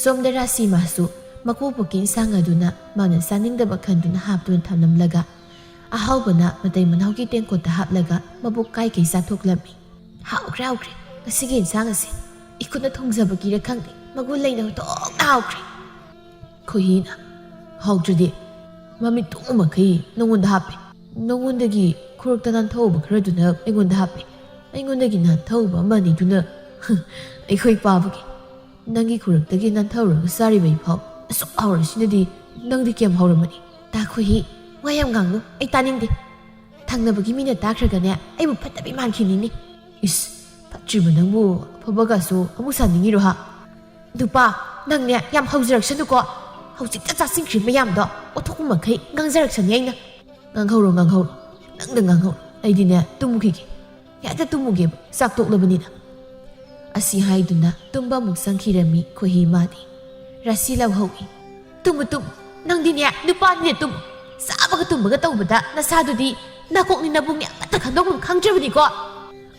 ꯁꯣꯝꯗ ꯔꯥꯁꯤ ꯃꯥꯁꯨ ꯃꯀꯨ ꯄꯨꯛꯀꯤ ꯏꯟꯁꯥꯡ ꯑꯗꯨꯅ ꯃꯥꯅ ꯆꯥꯅꯤꯡꯗꯕ ꯈꯟꯗꯨꯅ ꯍꯥꯞꯇꯨꯅ ꯊꯝꯂꯝꯂꯒ ꯑꯍꯥꯎꯕꯅ ꯃꯇꯩ ꯃꯅꯥꯎꯒꯤ ꯇꯦꯡꯀꯣꯠꯇ ꯍꯥꯞꯂꯒ ꯃꯕꯨꯛ ꯀꯥꯏ ꯀꯩ ꯆꯥꯊꯣꯛꯂꯝꯃꯤ꯫ "ꯍꯥꯎꯈ꯭ꯔꯦ, ꯍꯥꯎꯈ꯭ꯔꯦ꯫ ꯉꯁꯤꯒꯤ ꯏꯟꯁꯥꯡ ꯑꯁꯤ ꯏꯈꯨꯠꯅ ꯊꯣꯡꯖꯕꯒꯤꯔ ꯈꯪꯗꯦ, ꯃꯒꯨꯟ ꯂꯩꯅ ꯑꯣꯟꯊꯣꯛꯅ ꯍꯥꯎꯈ꯭ꯔꯦ꯫" ꯈꯣꯏꯍꯤꯅ, "ꯍꯥꯎꯇ꯭ꯔꯗꯤ ꯃꯃꯤꯠ ꯇꯨꯝꯕ ꯃꯈꯩ ꯅꯉꯣꯟꯗ ꯍꯥꯞꯄꯦ꯫ ꯅꯉꯣꯟꯗꯒꯤ ꯈꯨꯔꯛꯇ ꯅꯥꯟꯊꯍꯧꯕ ꯈꯔꯗꯨꯅ ꯑꯩꯉꯣꯟꯗ ꯍꯥꯞꯄꯦ꯫ ꯑꯩꯉꯣꯟꯗꯒꯤ ꯅꯥꯟꯊꯍꯧꯕ ꯑꯃ ꯑꯅꯤꯗꯨꯅ ꯑꯩꯈꯣꯏ ꯄꯥꯕꯒꯤ꯫ ꯅꯪꯒꯤ ꯈꯨꯔꯛꯇꯒꯤ ꯅꯥꯟꯊꯍꯧꯔꯒ ꯆꯥꯔꯤꯕ ꯑꯩꯐꯥꯎ ꯑꯁꯨꯛ ꯍꯥꯎꯔꯁꯤꯅꯗꯤ ꯅꯪꯗꯤ ꯀꯌꯥꯝ ꯍꯥꯎꯔꯝꯃꯅꯤ?" "ꯇꯥ ꯈꯣꯏꯍꯤ, ꯋꯥ ꯌꯥꯝ ꯉꯥꯡꯅꯨ, ꯑꯩ ꯇꯥꯅꯤꯡꯗꯦ꯫ ꯊꯪꯅꯕꯒꯤ ꯃꯤꯅ ꯇꯥꯈ꯭ꯔꯒꯅꯦ ꯑꯩꯕꯨ ꯐꯠꯇꯕꯤ ꯃꯥꯟꯈꯤꯅꯤꯅꯦ꯫" "ꯏꯁ, ꯐꯠꯇ꯭ꯔꯤꯕ ꯅꯪꯕꯨ ꯑꯐꯕꯒꯁꯨ ꯑꯃꯨꯛ ꯁꯥꯅꯤꯡꯉꯤꯔꯣ ꯍꯥ?" "ꯅꯨꯄꯥ, ꯅꯪꯅꯦ ꯌꯥꯝ ꯍꯧꯖꯔꯛꯁꯅꯨꯀꯣ꯫ ꯍꯧꯖꯤꯛꯇ ꯆꯥꯁꯤꯟꯈ꯭ꯔꯤ ꯃꯌꯥꯝꯗꯣ ꯑꯣꯊꯣꯛꯄ ꯃꯈꯩ ꯉꯥꯡꯖꯔꯛꯁꯅꯤ ꯑꯩꯅ꯫" "ꯉꯥꯡꯍꯧꯔꯣ, ꯉꯥꯡꯍꯧꯔꯣ꯫ ꯅꯪꯅ ꯉꯥꯡꯍꯧꯔꯣ꯫ ꯑꯩꯗꯤꯅꯦ ꯇꯨꯝꯈꯤꯒꯦ꯫ ꯍꯦꯛꯇ ꯇꯨꯝꯃꯨꯒꯦꯕ, ꯆꯥꯛ ꯇꯣꯛꯂꯕꯅꯤꯅ꯫" ꯑꯁꯤ ꯍꯥꯏꯗꯨꯅ ꯇꯨꯝꯕ ꯑꯃꯨꯛ ꯆꯪꯈꯤꯔꯝꯃꯤ ꯈꯣꯏꯍꯤ ꯃꯥꯗꯤ꯫ ꯔꯥꯁꯤ ꯂꯧꯍꯧꯏ꯫ "ꯇꯨꯝꯃꯨ, ꯇꯨꯝꯃꯨ꯫ ꯅꯪꯗꯤꯅꯦ ꯅꯨꯄꯥꯅꯤꯅꯦ, ꯇꯨꯝꯃꯨ꯫ ꯆꯥꯕꯒ ꯇꯨꯝꯕꯒ ꯇꯧꯕꯗ ꯅꯁꯥꯗꯨꯗꯤ ꯅꯥꯀꯣꯛꯅꯤ ꯅꯕꯨꯡꯅꯤ ꯑꯃꯠꯇ ꯈꯟꯗꯣꯛꯐꯝ ꯈꯪꯗ꯭ꯔꯕꯅꯤꯀꯣ꯫"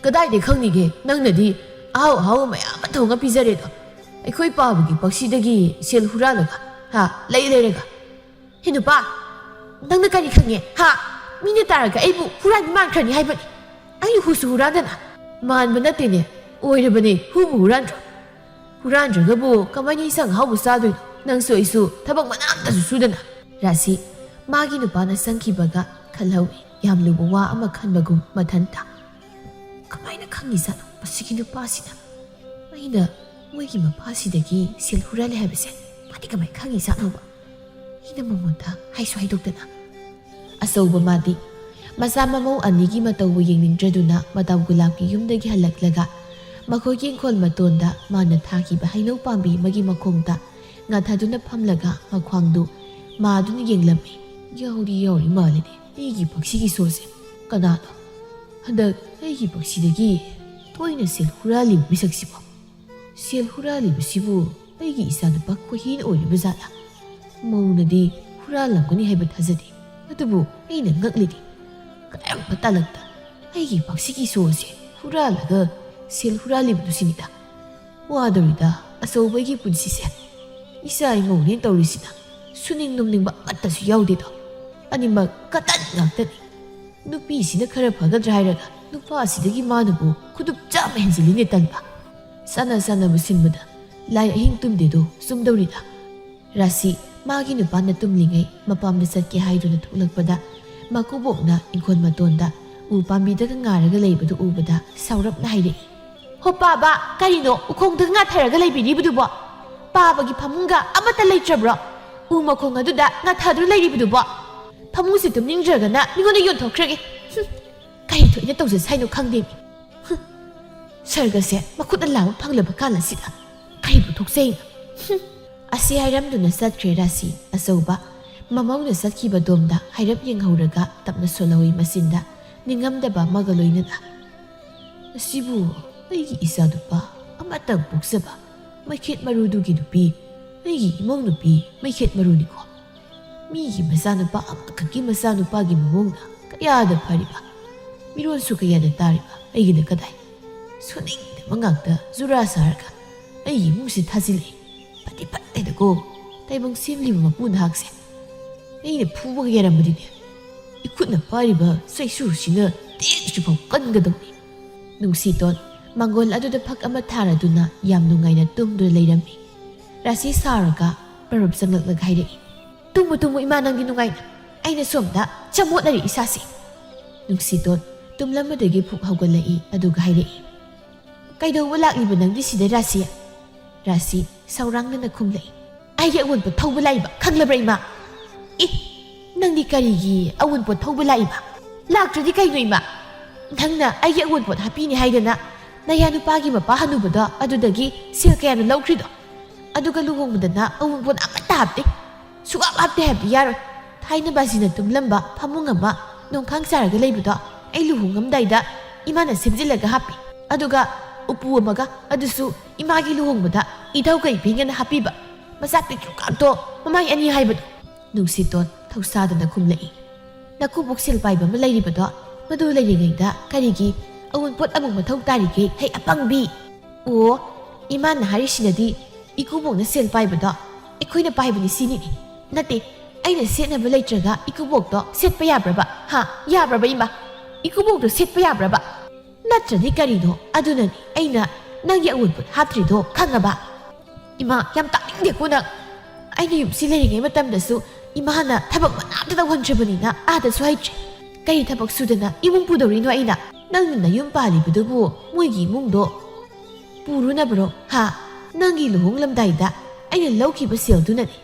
"ꯀꯗꯥꯏꯗꯩ ꯈꯪꯅꯤꯒꯦ? ꯅꯪꯅꯗꯤ ꯑꯍꯥꯎ ꯑꯍꯥꯎꯕ ꯃꯌꯥꯝ ꯑꯃ ꯊꯣꯡꯉ ꯄꯤꯖꯔꯦꯗꯣ꯫ ꯑꯩꯈꯣꯏ ꯄꯥꯕꯒꯤ ꯄꯛꯁꯤꯗꯒꯤ ꯁꯦꯜ ꯍꯨꯔꯥꯜꯂꯒ, ꯍꯥ, ꯂꯩ ꯂꯩꯔꯒ꯫ ꯍꯦ ꯅꯨꯄꯥ, ꯅꯪꯅ ꯀꯔꯤ ꯈꯪꯉꯦ? ꯍꯥ? ꯃꯤꯅ ꯇꯥꯔꯒ ꯑꯩꯕꯨ ꯍꯨꯔꯥꯟꯕꯤ ꯃꯥꯟꯈ꯭ꯔꯅꯤ ꯍꯥꯏꯕꯅꯤ꯫ ꯑꯩ ꯍꯨꯁꯨ ꯍꯨꯔꯥꯟꯗꯅ꯫" "ꯃꯥꯟꯕ ꯅꯠꯇꯦꯅꯦ, ꯑꯣꯏꯔꯕꯅꯦ꯫ ꯍꯨꯕꯨ ꯍꯨꯔꯥꯟꯗ꯭ꯔꯣ?" "ꯍꯨꯔꯥꯟꯗ꯭ꯔꯒꯕꯨ ꯀꯃꯥꯏꯅ ꯏꯟꯁꯥꯡ ꯑꯍꯥꯎꯕ ꯆꯥꯗꯣꯏꯅꯣ? ꯅꯪꯁꯨ ꯑꯩꯁꯨ ꯊꯕꯛ ꯃꯅꯥ ꯑꯝꯇꯁꯨ ꯁꯨꯗꯅ꯫" ꯔꯥꯁꯤ ꯃꯥꯒꯤ ꯅꯨꯄꯥꯅ ꯆꯪꯈꯤꯕꯒ ꯈꯜꯍꯧꯏ꯫ ꯌꯥꯝ ꯂꯨꯕ ꯋꯥ ꯑꯃ ꯈꯟꯕꯒꯨꯝ ꯃꯊꯟꯇ꯫ "ꯀꯃꯥꯏꯅ ꯈꯪꯉꯤꯖꯥꯠꯅꯣ ꯃꯁꯤꯒꯤ ꯅꯨꯄꯥꯁꯤꯅ? ꯑꯩꯅ ꯃꯣꯏꯒꯤ ꯃꯄꯥꯁꯤꯗꯒꯤ ꯁꯦꯜ ꯍꯨꯔꯥꯜꯂꯦ ꯍꯥꯏꯕꯁꯦ ꯃꯥꯗꯤ ꯀꯃꯥꯏꯅ ꯈꯪꯉꯤꯖꯥꯠꯅꯣꯕ? ꯑꯩꯅ ꯃꯉꯣꯟꯗ ꯍꯥꯏꯁꯨ ꯍꯥꯏꯗꯣꯛꯇꯅ꯫" ꯑꯆꯧꯕ ꯃꯥꯗꯤ ꯃꯆꯥ ꯃꯃꯧ ꯑꯅꯤꯒꯤ ꯃꯇꯧꯕꯨ ꯌꯦꯡꯅꯤꯡꯗ꯭ꯔꯗꯨꯅ ꯃꯗꯥꯝ ꯒꯨꯂꯥꯞꯀꯤ ꯌꯨꯝꯗꯒꯤ ꯍꯜꯂꯛꯂꯒ ꯃꯈꯣꯏꯒꯤ ꯏꯪꯈꯣꯜ ꯃꯇꯣꯟꯗ ꯃꯥꯅ ꯊꯥꯈꯤꯕ ꯍꯩꯅꯧ ꯄꯥꯝꯕꯤ ꯑꯃꯒꯤ ꯃꯈꯣꯡꯗ ꯉꯥꯊꯗꯨꯅ ꯐꯝꯂꯒ ꯃꯈ꯭ꯋꯥꯡꯗꯨ ꯃꯥꯗꯨꯅ ꯌꯦꯡꯂꯝꯃꯤ꯫ "ꯌꯥꯎꯔꯤ ꯌꯥꯎꯔꯤ ꯃꯥꯜꯂꯤꯅꯦ ꯑꯩꯒꯤ ꯄꯛꯁꯤꯒꯤ ꯁꯣꯔꯁꯦ꯫ ꯀꯅꯥꯅꯣ ꯍꯟꯗꯛ ꯑꯩꯒꯤ ꯄꯛꯁꯤꯗꯒꯤ ꯇꯣꯏꯅ ꯁꯦꯜ ꯍꯨꯔꯥꯜꯂꯤꯕ ꯃꯤꯁꯛꯁꯤꯕꯣ? ꯁꯦꯜ ꯍꯨꯔꯥꯜꯂꯤꯕꯁꯤꯕꯨ ꯑꯩꯒꯤ ꯏꯆꯥꯅꯨꯄꯥ ꯈꯣꯏꯍꯤꯅ ꯑꯣꯏꯔꯤꯕ ꯖꯥꯠꯂꯥ? ꯃꯧꯅꯗꯤ ꯍꯨꯔꯥꯜꯂꯝꯒꯅꯤ ꯍꯥꯏꯕ ꯊꯥꯖꯗꯦ꯫ ꯑꯗꯨꯕꯨ ꯑꯩꯅ ꯉꯛꯂꯤꯗꯤ ꯀꯔꯝꯕ ꯇꯥꯂꯛꯇ ꯑꯩꯒꯤ ꯄꯥꯛꯁꯤꯒꯤ ꯁꯣ ꯑꯁꯤ ꯍꯨꯔꯥꯜꯂꯒ ꯁꯦꯜ ꯍꯨꯔꯥꯜꯂꯤꯕꯗꯨ ꯁꯤꯅꯤꯗ꯫ ꯋꯥꯗꯧꯔꯤꯗ ꯑꯆꯧꯕꯒꯤ ꯄꯨꯟꯁꯤꯁꯦ꯫ ꯏꯆꯥ ꯏꯃꯧꯅꯦ ꯇꯧꯔꯤꯁꯤꯅ ꯁꯨꯅꯤꯡ ꯅꯨꯡꯅꯤꯡꯕ ꯑꯃꯠꯇꯁꯨ ꯌꯥꯎꯗꯦꯗꯣ꯫ ꯑꯅꯤꯃꯛ ꯀꯇꯟ ꯉꯥꯛꯇꯅꯤ꯫ ꯅꯨꯄꯤꯁꯤꯅ ꯈꯔ ꯐꯒꯗ꯭ꯔꯥ ꯍꯥꯏꯔꯒ ꯅꯨꯄꯥꯁꯤꯗꯒꯤ ꯃꯥꯅꯕꯨ ꯈꯨꯗꯨꯞ ꯆꯥꯝꯃ ꯍꯦꯟꯖꯤꯜꯂꯤꯅꯦ ꯇꯟꯕ꯫ ꯆꯥꯅ ꯆꯥꯅꯕ ꯁꯤꯟꯕꯗ ꯂꯥꯏ ꯑꯍꯤꯡ ꯇꯨꯝꯗꯦꯗꯣ ꯆꯨꯝꯗꯧꯔꯤꯗ꯫ ꯔꯥꯁꯤ ꯃꯥꯒꯤ ꯅꯨꯄꯥꯅ ꯇꯨꯝꯂꯤꯉꯩ ꯃꯄꯥꯝꯗ ꯆꯠꯀꯦ ꯍꯥꯏꯗꯨꯅ ꯊꯣꯛꯂꯛꯄꯗ ꯃꯀꯨꯕꯣꯛꯅ ꯏꯪꯈꯣꯜ ꯃꯇꯣꯟꯗ ꯎ ꯄꯥꯝꯕꯤꯗꯒ ꯉꯥꯔꯒ ꯂꯩꯕꯗꯨ ꯎꯕꯗ ꯁꯥꯎꯔꯞꯅ ꯍꯥꯏꯔꯛꯏ, "ꯍꯣ ꯄꯥꯕ, ꯀꯔꯤꯅꯣ ꯎꯈꯣꯡꯗꯒ ꯉꯥꯊꯔꯒ ꯂꯩꯕꯤꯔꯤꯕꯗꯨꯕꯣ? ꯄꯥꯕꯒꯤ ꯐꯃꯨꯡꯒ ꯑꯃꯠꯇ ꯂꯩꯇ꯭ꯔꯕ꯭ꯔꯣ? ꯎ ꯃꯈꯣꯡ ꯑꯗꯨꯗ ꯉꯥꯊꯗꯨꯅ ꯂꯩꯔꯤꯕꯗꯨꯕꯣ? ꯐꯃꯨꯡꯁꯤ ꯇꯨꯝꯅꯤꯡꯗ꯭ꯔꯒꯅ ꯃꯤꯉꯣꯟꯗ ꯌꯣꯟꯊꯣꯛꯈ꯭ꯔꯒꯦ꯫ ꯍꯨꯝ, ꯀꯔꯤ ꯊꯣꯛꯏꯅ ꯇꯧꯖꯁꯥꯏꯅꯣ ꯈꯪꯗꯦꯃꯤ꯫ ꯍꯨꯝ, ꯁꯔꯒꯁꯦ ꯃꯈꯨꯠꯅ ꯂꯥꯝꯕ ꯐꯪꯂꯕ ꯀꯥꯟ ꯑꯁꯤꯗ ꯀꯔꯤꯕꯨ ꯊꯣꯛꯆꯩꯅꯣ?" ꯍꯨꯝ꯫ ꯑꯁꯤ ꯍꯥꯏꯔꯝꯗꯨꯅ ꯆꯠꯈ꯭ꯔꯦ ꯔꯥꯁꯤ ꯑꯆꯧꯕ꯫ ꯃꯃꯧꯅ ꯆꯠꯈꯤꯕ ꯗꯣꯝꯗ ꯍꯥꯏꯔꯞ ꯌꯦꯡꯍꯧꯔꯒ ꯇꯞꯅ ꯁꯣꯜꯍꯧꯏ ꯃꯆꯤꯟꯗ ꯅꯤꯡꯉꯝꯗꯕ ꯑꯃꯒ ꯂꯣꯏꯅꯅ꯫ "ꯑꯁꯤꯕꯨ ꯑꯩꯒꯤ ꯏꯆꯥꯅꯨꯄꯥ ꯑꯃꯇꯪ ꯄꯣꯛꯆꯕ ꯃꯩꯈꯦꯠ ꯃꯔꯨꯗꯨꯒꯤ ꯅꯨꯄꯤ, ꯑꯩꯒꯤ ꯏꯃꯧ ꯅꯨꯄꯤ ꯃꯩꯈꯦꯠ ꯃꯔꯨꯅꯤꯀꯣ꯫ ꯃꯤꯒꯤ ꯃꯆꯥꯅꯨꯄꯥ ꯑꯃꯈꯛꯀꯤ ꯃꯆꯥꯅꯨꯄꯥꯒꯤ ꯃꯑꯣꯡꯗ ꯀꯌꯥꯗ ꯐꯔꯤꯕ꯫ ꯃꯤꯔꯣꯜꯁꯨ ꯀꯌꯥꯗ ꯇꯥꯔꯤꯕ, ꯑꯩꯒꯤꯅ ꯀꯗꯥꯏ? ꯁꯣꯟꯅꯤꯡꯗꯕ ꯉꯥꯛꯇ ꯖꯨꯔꯥ ꯁꯥꯔꯒ ꯑꯩꯒꯤ ꯏꯃꯨꯡꯁꯤ ꯊꯥꯖꯤꯜꯂꯛꯏ꯫ ꯐꯠꯇꯤ ꯐꯠꯇꯦꯗꯀꯣ, ꯇꯥꯏꯕꯪ ꯁꯦꯝꯂꯤꯕ ꯃꯄꯨ ꯅꯍꯥꯛꯁꯦ꯫ ꯑꯩꯅ ꯐꯨꯕꯒ ꯌꯥꯔꯝꯕꯗꯤꯅꯦ, ꯏꯈꯨꯠꯅ ꯄꯥꯏꯔꯤꯕ ꯆꯩꯁꯨꯁꯤꯅ ꯇꯦꯛꯁꯨ ꯐꯥꯎ ꯀꯟꯒꯗꯧꯅꯤ꯫" ꯅꯨꯡꯁꯤꯇꯣꯟ ꯃꯥꯡꯒꯣꯜ ꯑꯗꯨꯗ ꯐꯛ ꯑꯃ ꯊꯥꯔꯗꯨꯅ ꯌꯥꯝ ꯅꯨꯡꯉꯥꯏꯅ ꯇꯨꯝꯗꯨꯅ ꯂꯩꯔꯝꯃꯤ꯫ ꯔꯥꯁꯤ ꯁꯥꯎꯔꯒ ꯄꯔꯞ ꯆꯪꯂꯛꯂꯒ ꯍꯥꯏꯔꯛꯏ, "ꯇꯨꯝꯃꯨ ꯇꯨꯝꯃꯨ ꯏꯃꯥ, ꯅꯪꯗꯤ ꯅꯨꯡꯉꯥꯏꯅ, ꯑꯩꯅ ꯁꯣꯝꯗ ꯆꯃꯣꯠꯅꯔꯤ ꯏꯁꯥꯁꯤ꯫" ꯅꯨꯡꯁꯤꯇꯣꯟ ꯇꯨꯝꯂꯝꯕꯗꯒꯤ ꯐꯨꯛ ꯍꯧꯒꯠꯂꯛꯏ, ꯑꯗꯨꯒ ꯍꯥꯏꯔꯛꯏ, "ꯀꯩꯗꯧꯕ ꯂꯥꯛꯂꯤꯕ ꯅꯪꯗꯤ ꯁꯤꯗ, ꯔꯥꯁꯤ?" ꯔꯥꯁꯤ ꯁꯧꯔꯥꯡꯅꯅ ꯈꯨꯝꯂꯛꯏ, "ꯑꯩꯒꯤ ꯑꯑꯣꯟꯄꯣꯠ ꯊꯧꯕ ꯂꯥꯛꯏꯕ, ꯈꯪꯂꯕ꯭ꯔꯥ ꯏꯃꯥ?" "ꯑꯦ, ꯅꯪꯗꯤ ꯀꯔꯤꯒꯤ ꯑꯑꯣꯟꯄꯣꯠ ꯊꯧꯕ ꯂꯥꯛꯏꯕ? ꯂꯥꯛꯇ꯭ꯔꯗꯤ ꯀꯩꯅꯣ ꯏꯃꯥ? ꯅꯪꯅ ꯑꯩꯒꯤ ꯑꯑꯣꯟꯄꯣꯠ ꯍꯥꯞꯄꯤꯅꯤ ꯍꯥꯏꯗꯅ ꯅꯌꯥ ꯅꯨꯄꯥꯒꯤ ꯃꯄꯥ ꯍꯅꯨꯕꯗꯣ ꯑꯗꯨꯗꯒꯤ ꯁꯦꯜ ꯀꯌꯥꯅꯣ ꯂꯧꯈ꯭ꯔꯤꯗꯣ? ꯑꯗꯨꯒ ꯂꯨꯍꯣꯡꯕꯗꯅ ꯑꯑꯣꯟꯄꯣꯠ ꯑꯃꯠꯇ ꯍꯥꯞꯇꯦ꯫ ꯁꯨꯛꯍꯥꯞ ꯍꯥꯞꯇꯦ ꯍꯥꯏꯕꯗꯤ ꯌꯥꯔꯣꯏ꯫ ꯊꯥꯏꯅ ꯕꯥꯖꯤꯅ ꯇꯨꯝꯂꯝꯕ ꯐꯃꯨꯡ ꯑꯃ ꯅꯣꯡꯈꯥꯡ ꯆꯥꯔꯒ ꯂꯩꯕꯗꯣ ꯑꯩ ꯂꯨꯍꯣꯡꯉꯝꯗꯥꯏꯗ ꯏꯃꯥꯅ ꯁꯦꯝꯖꯤꯜꯂꯒ ꯍꯥꯞꯄꯤ꯫ ꯑꯗꯨꯒ ꯎꯄꯨ ꯑꯃꯒ, ꯑꯗꯨꯁꯨ ꯏꯃꯥꯒꯤ ꯂꯨꯍꯣꯡꯕꯗ ꯏꯙꯧꯒ ꯏꯕꯦꯟꯒꯅ ꯍꯥꯞꯄꯤꯕ, ꯃꯆꯥ ꯄꯤꯛꯇ꯭ꯔꯨ ꯀꯥꯛꯇꯣ, ꯃꯃꯥꯏ ꯑꯅꯤ ꯍꯥꯏꯕꯗꯣ꯫ ꯅꯨꯡꯁꯤꯇꯣꯟ ꯊꯧꯁꯥꯗꯅ ꯈꯨꯝꯂꯛꯏ꯫ "ꯅꯀꯨꯕꯣꯛ ꯁꯦꯜ ꯄꯥꯏꯕ ꯑꯃ ꯂꯩꯔꯤꯕꯗꯣ, ꯃꯗꯨ ꯂꯩꯔꯤꯉꯩꯗ ꯀꯔꯤꯒꯤ ꯑꯋꯨꯟꯄꯣꯠ ꯑꯃꯨꯛ ꯃꯊꯧ ꯇꯥꯔꯤꯒꯦ, ꯍꯩ ꯑꯄꯪꯕꯤ?" "ꯑꯣ, ꯏꯃꯥꯅ ꯍꯥꯏꯔꯤꯁꯤꯅꯗꯤ ꯏꯀꯨꯕꯣꯛꯅ ꯁꯦꯜ ꯄꯥꯏꯕꯗꯣ ꯑꯩꯈꯣꯏꯅ ꯄꯥꯏꯕꯅꯤ ꯁꯤꯅꯤꯅꯦ꯫ ꯅꯠꯇꯦ, ꯑꯩꯅ ꯁꯦꯠꯅꯕ ꯂꯩꯇ꯭ꯔꯒ ꯏꯀꯨꯕꯣꯛꯇꯣ ꯁꯦꯠꯄ ꯌꯥꯕ꯭ꯔꯕ? ꯍꯥ? ꯌꯥꯕ꯭ꯔꯕ ꯏꯃꯥ? ꯏꯀꯨꯕꯣꯛꯇꯣ ꯁꯦꯠꯄ ꯌꯥꯕ꯭ꯔꯕ? ꯅꯠꯇ꯭ꯔꯗꯤ ꯀꯔꯤꯅꯣ? ꯑꯗꯨꯅꯅꯤ ꯑꯩꯅ ꯅꯪꯒꯤ ꯑꯋꯨꯟꯄꯣꯠ ꯍꯥꯞꯇ꯭ꯔꯤꯗꯣ, ꯈꯪꯉꯕ?" "ꯏꯃꯥ, ꯌꯥꯝ ꯇꯥꯅꯤꯡꯗꯦꯀꯣ ꯅꯪ꯫ ꯑꯩꯅ ꯌꯨꯝꯁꯤ ꯂꯩꯔꯤꯉꯩ ꯃꯇꯝꯗꯁꯨ ꯏꯃꯥꯅ ꯊꯕꯛ ꯃꯅꯥ ꯑꯝꯇ ꯇꯧꯍꯟꯗ꯭ꯔꯤꯕꯅꯤꯅ ꯑꯥꯗꯁꯨ ꯍꯩꯇ꯭ꯔꯦ꯫ ꯀꯔꯤ ꯊꯕꯛ ꯁꯨꯗꯅ ꯏꯃꯨꯡ ꯄꯨꯗꯧꯔꯤꯅꯣ ꯑꯩꯅ? ꯅꯪꯅ ꯅꯌꯨꯝ ꯄꯥꯜꯂꯤꯕꯗꯨꯕꯨ ꯃꯣꯏꯒꯤ ꯏꯃꯨꯡꯗꯣ ꯄꯨꯔꯨꯅꯕꯔꯣ? ꯍꯥ? ꯅꯪꯒꯤ ꯂꯨꯍꯣꯡꯂꯝꯗꯥꯏꯗ ꯑꯩꯅ ꯂꯧꯈꯤꯕ ꯁꯦꯜꯗꯨꯅꯅꯤ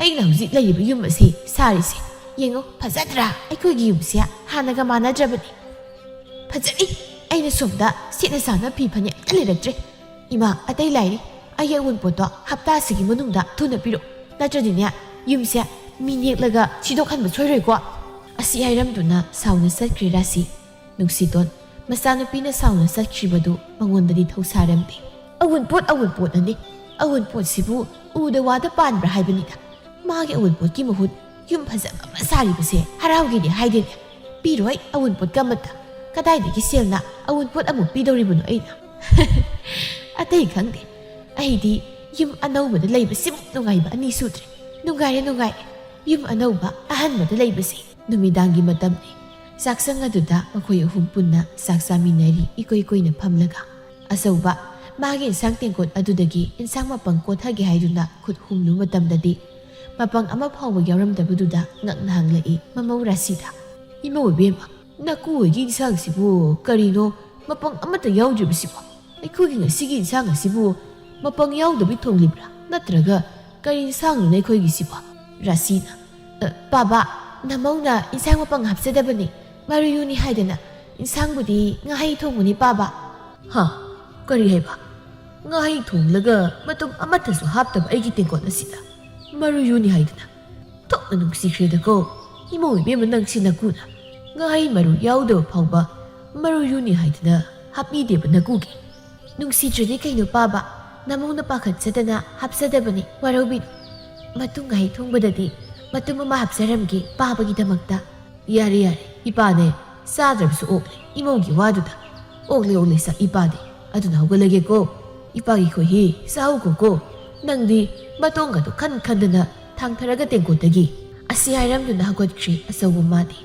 ꯑꯩꯅ ꯍꯧꯖꯤꯛ ꯂꯩꯔꯤꯕ ꯌꯨꯝ ꯑꯁꯤ ꯁꯥꯔꯤꯁꯦ꯫ ꯌꯦꯡꯉꯣ, ꯐꯖꯗ꯭ꯔꯥ? ꯑꯩꯈꯣꯏꯒꯤ ꯌꯨꯝꯁꯦ ꯍꯥꯟꯅꯒ ꯃꯥꯟꯅꯗ꯭ꯔꯕꯅꯤ꯫ ꯐꯖꯔꯤ꯫ ꯑꯩꯅ ꯁꯣꯝꯗ ꯁꯦꯠꯅ ꯆꯥꯅ ꯐꯤ ꯐꯅꯦꯛ ꯑꯝꯇ ꯂꯩꯔꯛꯇ꯭ꯔꯦ꯫ ꯏꯃꯥ, ꯑꯇꯩ ꯂꯥꯏꯔꯤ, ꯑꯩꯒꯤ ꯑꯋꯨꯟꯄꯣꯠꯇꯣ ꯍꯞꯇꯥ ꯑꯁꯤꯒꯤ ꯃꯅꯨꯡꯗ ꯊꯨꯅ ꯄꯤꯔꯛꯑꯣ, ꯅꯠꯇ꯭ꯔꯗꯤꯅꯦ, ꯌꯨꯝꯁꯦ ꯃꯤ ꯅꯦꯛꯂꯒ ꯁꯤꯗꯣꯛꯍꯟꯕ ꯁꯣꯏꯔꯣꯏꯀꯣ?" ꯑꯁꯤ ꯍꯥꯏꯔꯝꯗꯨꯅ ꯁꯥꯎꯅ ꯆꯠꯈ꯭ꯔꯦ ꯔꯥꯁꯤ꯫ ꯅꯨꯡꯁꯤꯇꯣꯟ ꯃꯆꯥꯅꯨꯄꯤꯅ ꯁꯥꯎꯅ ꯆꯠꯈ꯭ꯔꯤꯕꯗꯨ ꯃꯉꯣꯟꯗꯗꯤ ꯊꯧꯁꯥꯔꯝꯗꯦ꯫ "ꯑꯋꯨꯟꯄꯣꯠ ꯑꯋꯨꯟꯄꯣꯠꯅꯅꯤ꯫ ꯑꯋꯨꯟꯄꯣꯠꯁꯤꯕꯨ ꯎꯗ ꯋꯥꯗ ꯄꯥꯟꯕ꯭ꯔꯥ ꯍꯥꯏꯕꯅꯤꯗ꯫ ꯃꯥꯒꯤ ꯑꯋꯨꯟꯄꯣꯠꯀꯤ ꯃꯍꯨꯠ ꯌꯨꯝ ꯐꯖꯕ ꯑꯃ ꯁꯥꯔꯤꯕꯁꯦ ꯍꯔꯥꯎꯒꯦꯗꯤ ꯍꯥꯏꯗꯦꯅꯦ꯫ ꯄꯤꯔꯣꯏ ꯑꯋꯨꯟꯄꯣꯠꯀ ꯑꯃꯠꯇ꯫ ꯀꯗꯥꯏꯗꯒꯤ ꯁꯦꯜꯅ ꯑꯋꯨꯟꯄꯣꯠ ꯑꯃꯨꯛ ꯄꯤꯗꯧꯔꯤꯕꯅꯣ ꯑꯩꯅ?" "ꯑꯇꯩ ꯈꯪꯗꯦ꯫ ꯑꯩꯗꯤ ꯌꯨꯝ ꯑꯅꯧꯕꯗ ꯂꯩꯕꯁꯤꯃꯨꯛ ꯅꯨꯡꯉꯥꯏꯕ ꯑꯅꯤ ꯁꯨꯗ꯭ꯔꯦ꯫ ꯅꯨꯡꯉꯥꯏꯔꯦ, ꯅꯨꯡꯉꯥꯏꯔꯦ꯫ ꯌꯨꯝ ꯑꯅꯧꯕ ꯑꯍꯟꯕꯗ ꯂꯩꯕꯁꯦ꯫" ꯅꯨꯃꯤꯗꯥꯡꯒꯤ ꯃꯇꯝꯅꯤ꯫ ꯆꯥꯛꯁꯪ ꯑꯗꯨꯗ ꯃꯈꯣꯏ ꯑꯍꯨꯝ ꯄꯨꯟꯅ ꯆꯥꯛ ꯆꯥꯃꯤꯟꯅꯔꯤ, ꯏꯀꯣꯏ ꯀꯣꯏꯅ ꯐꯝꯂꯒ꯫ ꯑꯆꯧꯕ ꯃꯥꯒꯤ ꯏꯟꯁꯥꯡ ꯇꯦꯡꯀꯣꯠ ꯑꯗꯨꯗꯒꯤ ꯏꯟꯁꯥꯡ ꯃꯄꯪ ꯀꯣꯠꯊꯒꯦ ꯍꯥꯏꯗꯨꯅ ꯈꯨꯠ ꯍꯨꯝꯂꯨ ꯃꯇꯝꯗꯗꯤ, ꯃꯄꯪ ꯑꯃ ꯐꯥꯎꯕ ꯌꯥꯎꯔꯝꯗꯕꯗꯨꯗ ꯉꯛꯅ ꯍꯪꯂꯛꯏ ꯃꯃꯧ ꯔꯥꯁꯤꯗ꯫ "ꯏꯃꯧ ꯏꯕꯦꯝꯃ, ꯅꯀꯨ ꯍꯣꯏꯒꯤ ꯏꯟꯁꯥꯡꯁꯤꯕꯨ ꯀꯔꯤꯅꯣ ꯃꯄꯪ ꯑꯃꯠꯇ ꯌꯥꯎꯗ꯭ꯔꯤꯕꯁꯤꯕꯣ? ꯑꯩꯈꯣꯏꯒꯤ ꯉꯁꯤꯒꯤ ꯏꯟꯁꯥꯡ ꯑꯁꯤꯕꯨ ꯃꯄꯪ ꯌꯥꯎꯗꯕꯤ ꯊꯣꯡꯂꯤꯕ꯭ꯔꯥ? ꯅꯠꯇ꯭ꯔꯒ ꯀꯔꯤ ꯏꯟꯁꯥꯡꯅꯣꯅꯦ ꯑꯩꯈꯣꯏꯒꯤꯁꯤꯕꯣ?" ꯔꯥꯁꯤꯅ, "ꯑ, ꯄꯥꯕ, ꯅꯃꯧꯅ ꯏꯟꯁꯥꯡ ꯃꯄꯪ ꯍꯥꯞꯆꯗꯕꯅꯤ, ꯃꯔꯨꯌꯨꯅꯤ ꯍꯥꯏꯗꯅ꯫ ꯏꯟꯁꯥꯡꯕꯨꯗꯤ ꯉꯥꯍꯩ ꯊꯣꯡꯕꯅꯤ ꯄꯥꯕ꯫" "ꯍꯥ? ꯀꯔꯤ ꯍꯥꯏꯕ? ꯉꯥꯍꯩ ꯊꯣꯡꯂꯒ ꯃꯇꯨꯝ ꯑꯃꯠꯇꯁꯨ ꯍꯥꯞꯇꯕ ꯑꯩꯒꯤ ꯇꯦꯡꯀꯣꯠ ꯑꯁꯤꯗ ꯃꯔꯨꯌꯨꯅꯤ ꯍꯥꯏꯗꯅ? ꯊꯣꯛꯅ ꯅꯨꯡꯁꯤꯈ꯭ꯔꯦꯗꯀꯣ, ꯏꯃꯧ ꯏꯕꯦꯝꯃ ꯅꯪꯁꯤ ꯅꯀꯨꯅ ꯉꯥꯍꯩ ꯃꯔꯨ ꯌꯥꯎꯗꯕ ꯐꯥꯎꯕ ꯃꯔꯨꯌꯨꯅꯤ ꯍꯥꯏꯗꯅ ꯍꯥꯞꯄꯤꯗꯦꯕ ꯅꯀꯨꯒꯤ꯫ ꯅꯨꯡꯁꯤꯗ꯭ꯔꯗꯤ ꯀꯩꯅꯣ ꯄꯥꯕ, ꯅꯃꯧꯅ ꯄꯥꯈꯠꯆꯗꯅ ꯍꯥꯞꯆꯗꯕꯅꯤ, ꯋꯥꯔꯧꯕꯤꯅꯨ꯫ ꯃꯇꯨꯡ ꯉꯥꯍꯩ ꯊꯣꯡꯕꯗꯗꯤ ꯃꯇꯨꯝ ꯑꯃ ꯍꯥꯞꯆꯔꯝꯒꯦ ꯄꯥꯕꯒꯤꯗꯃꯛꯇ꯫ "ꯌꯥꯔꯦ, ꯌꯥꯔꯦ, ꯏꯄꯥꯅꯦ ꯆꯥꯗ꯭ꯔꯕꯁꯨ ꯑꯣꯛꯂꯦ ꯏꯃꯧꯒꯤ ꯋꯥꯗꯨꯗ꯫ ꯑꯣꯛꯂꯦ, ꯑꯣꯛꯂꯦ ꯁꯥ ꯏꯄꯥꯗꯤ꯫ ꯑꯗꯨꯅ ꯍꯧꯒꯠꯂꯒꯦꯀꯣ꯫ ꯏꯄꯥꯒꯤ ꯈꯣꯏꯍꯤ ꯆꯥꯍꯧꯈꯣꯀꯣ꯫ ꯅꯪꯗꯤ ꯃꯇꯣꯡꯒꯗꯣ ꯈꯟ ꯈꯟꯗꯅ ꯊꯥꯡꯊꯔꯒ ꯇꯦꯡꯀꯣꯠꯇꯒꯤ"꯫ ꯑꯁꯤ ꯍꯥꯏꯔꯝꯗꯨꯅ ꯍꯧꯒꯠꯈ꯭ꯔꯦ ꯑꯆꯧꯕ ꯃꯥꯗꯤ꯫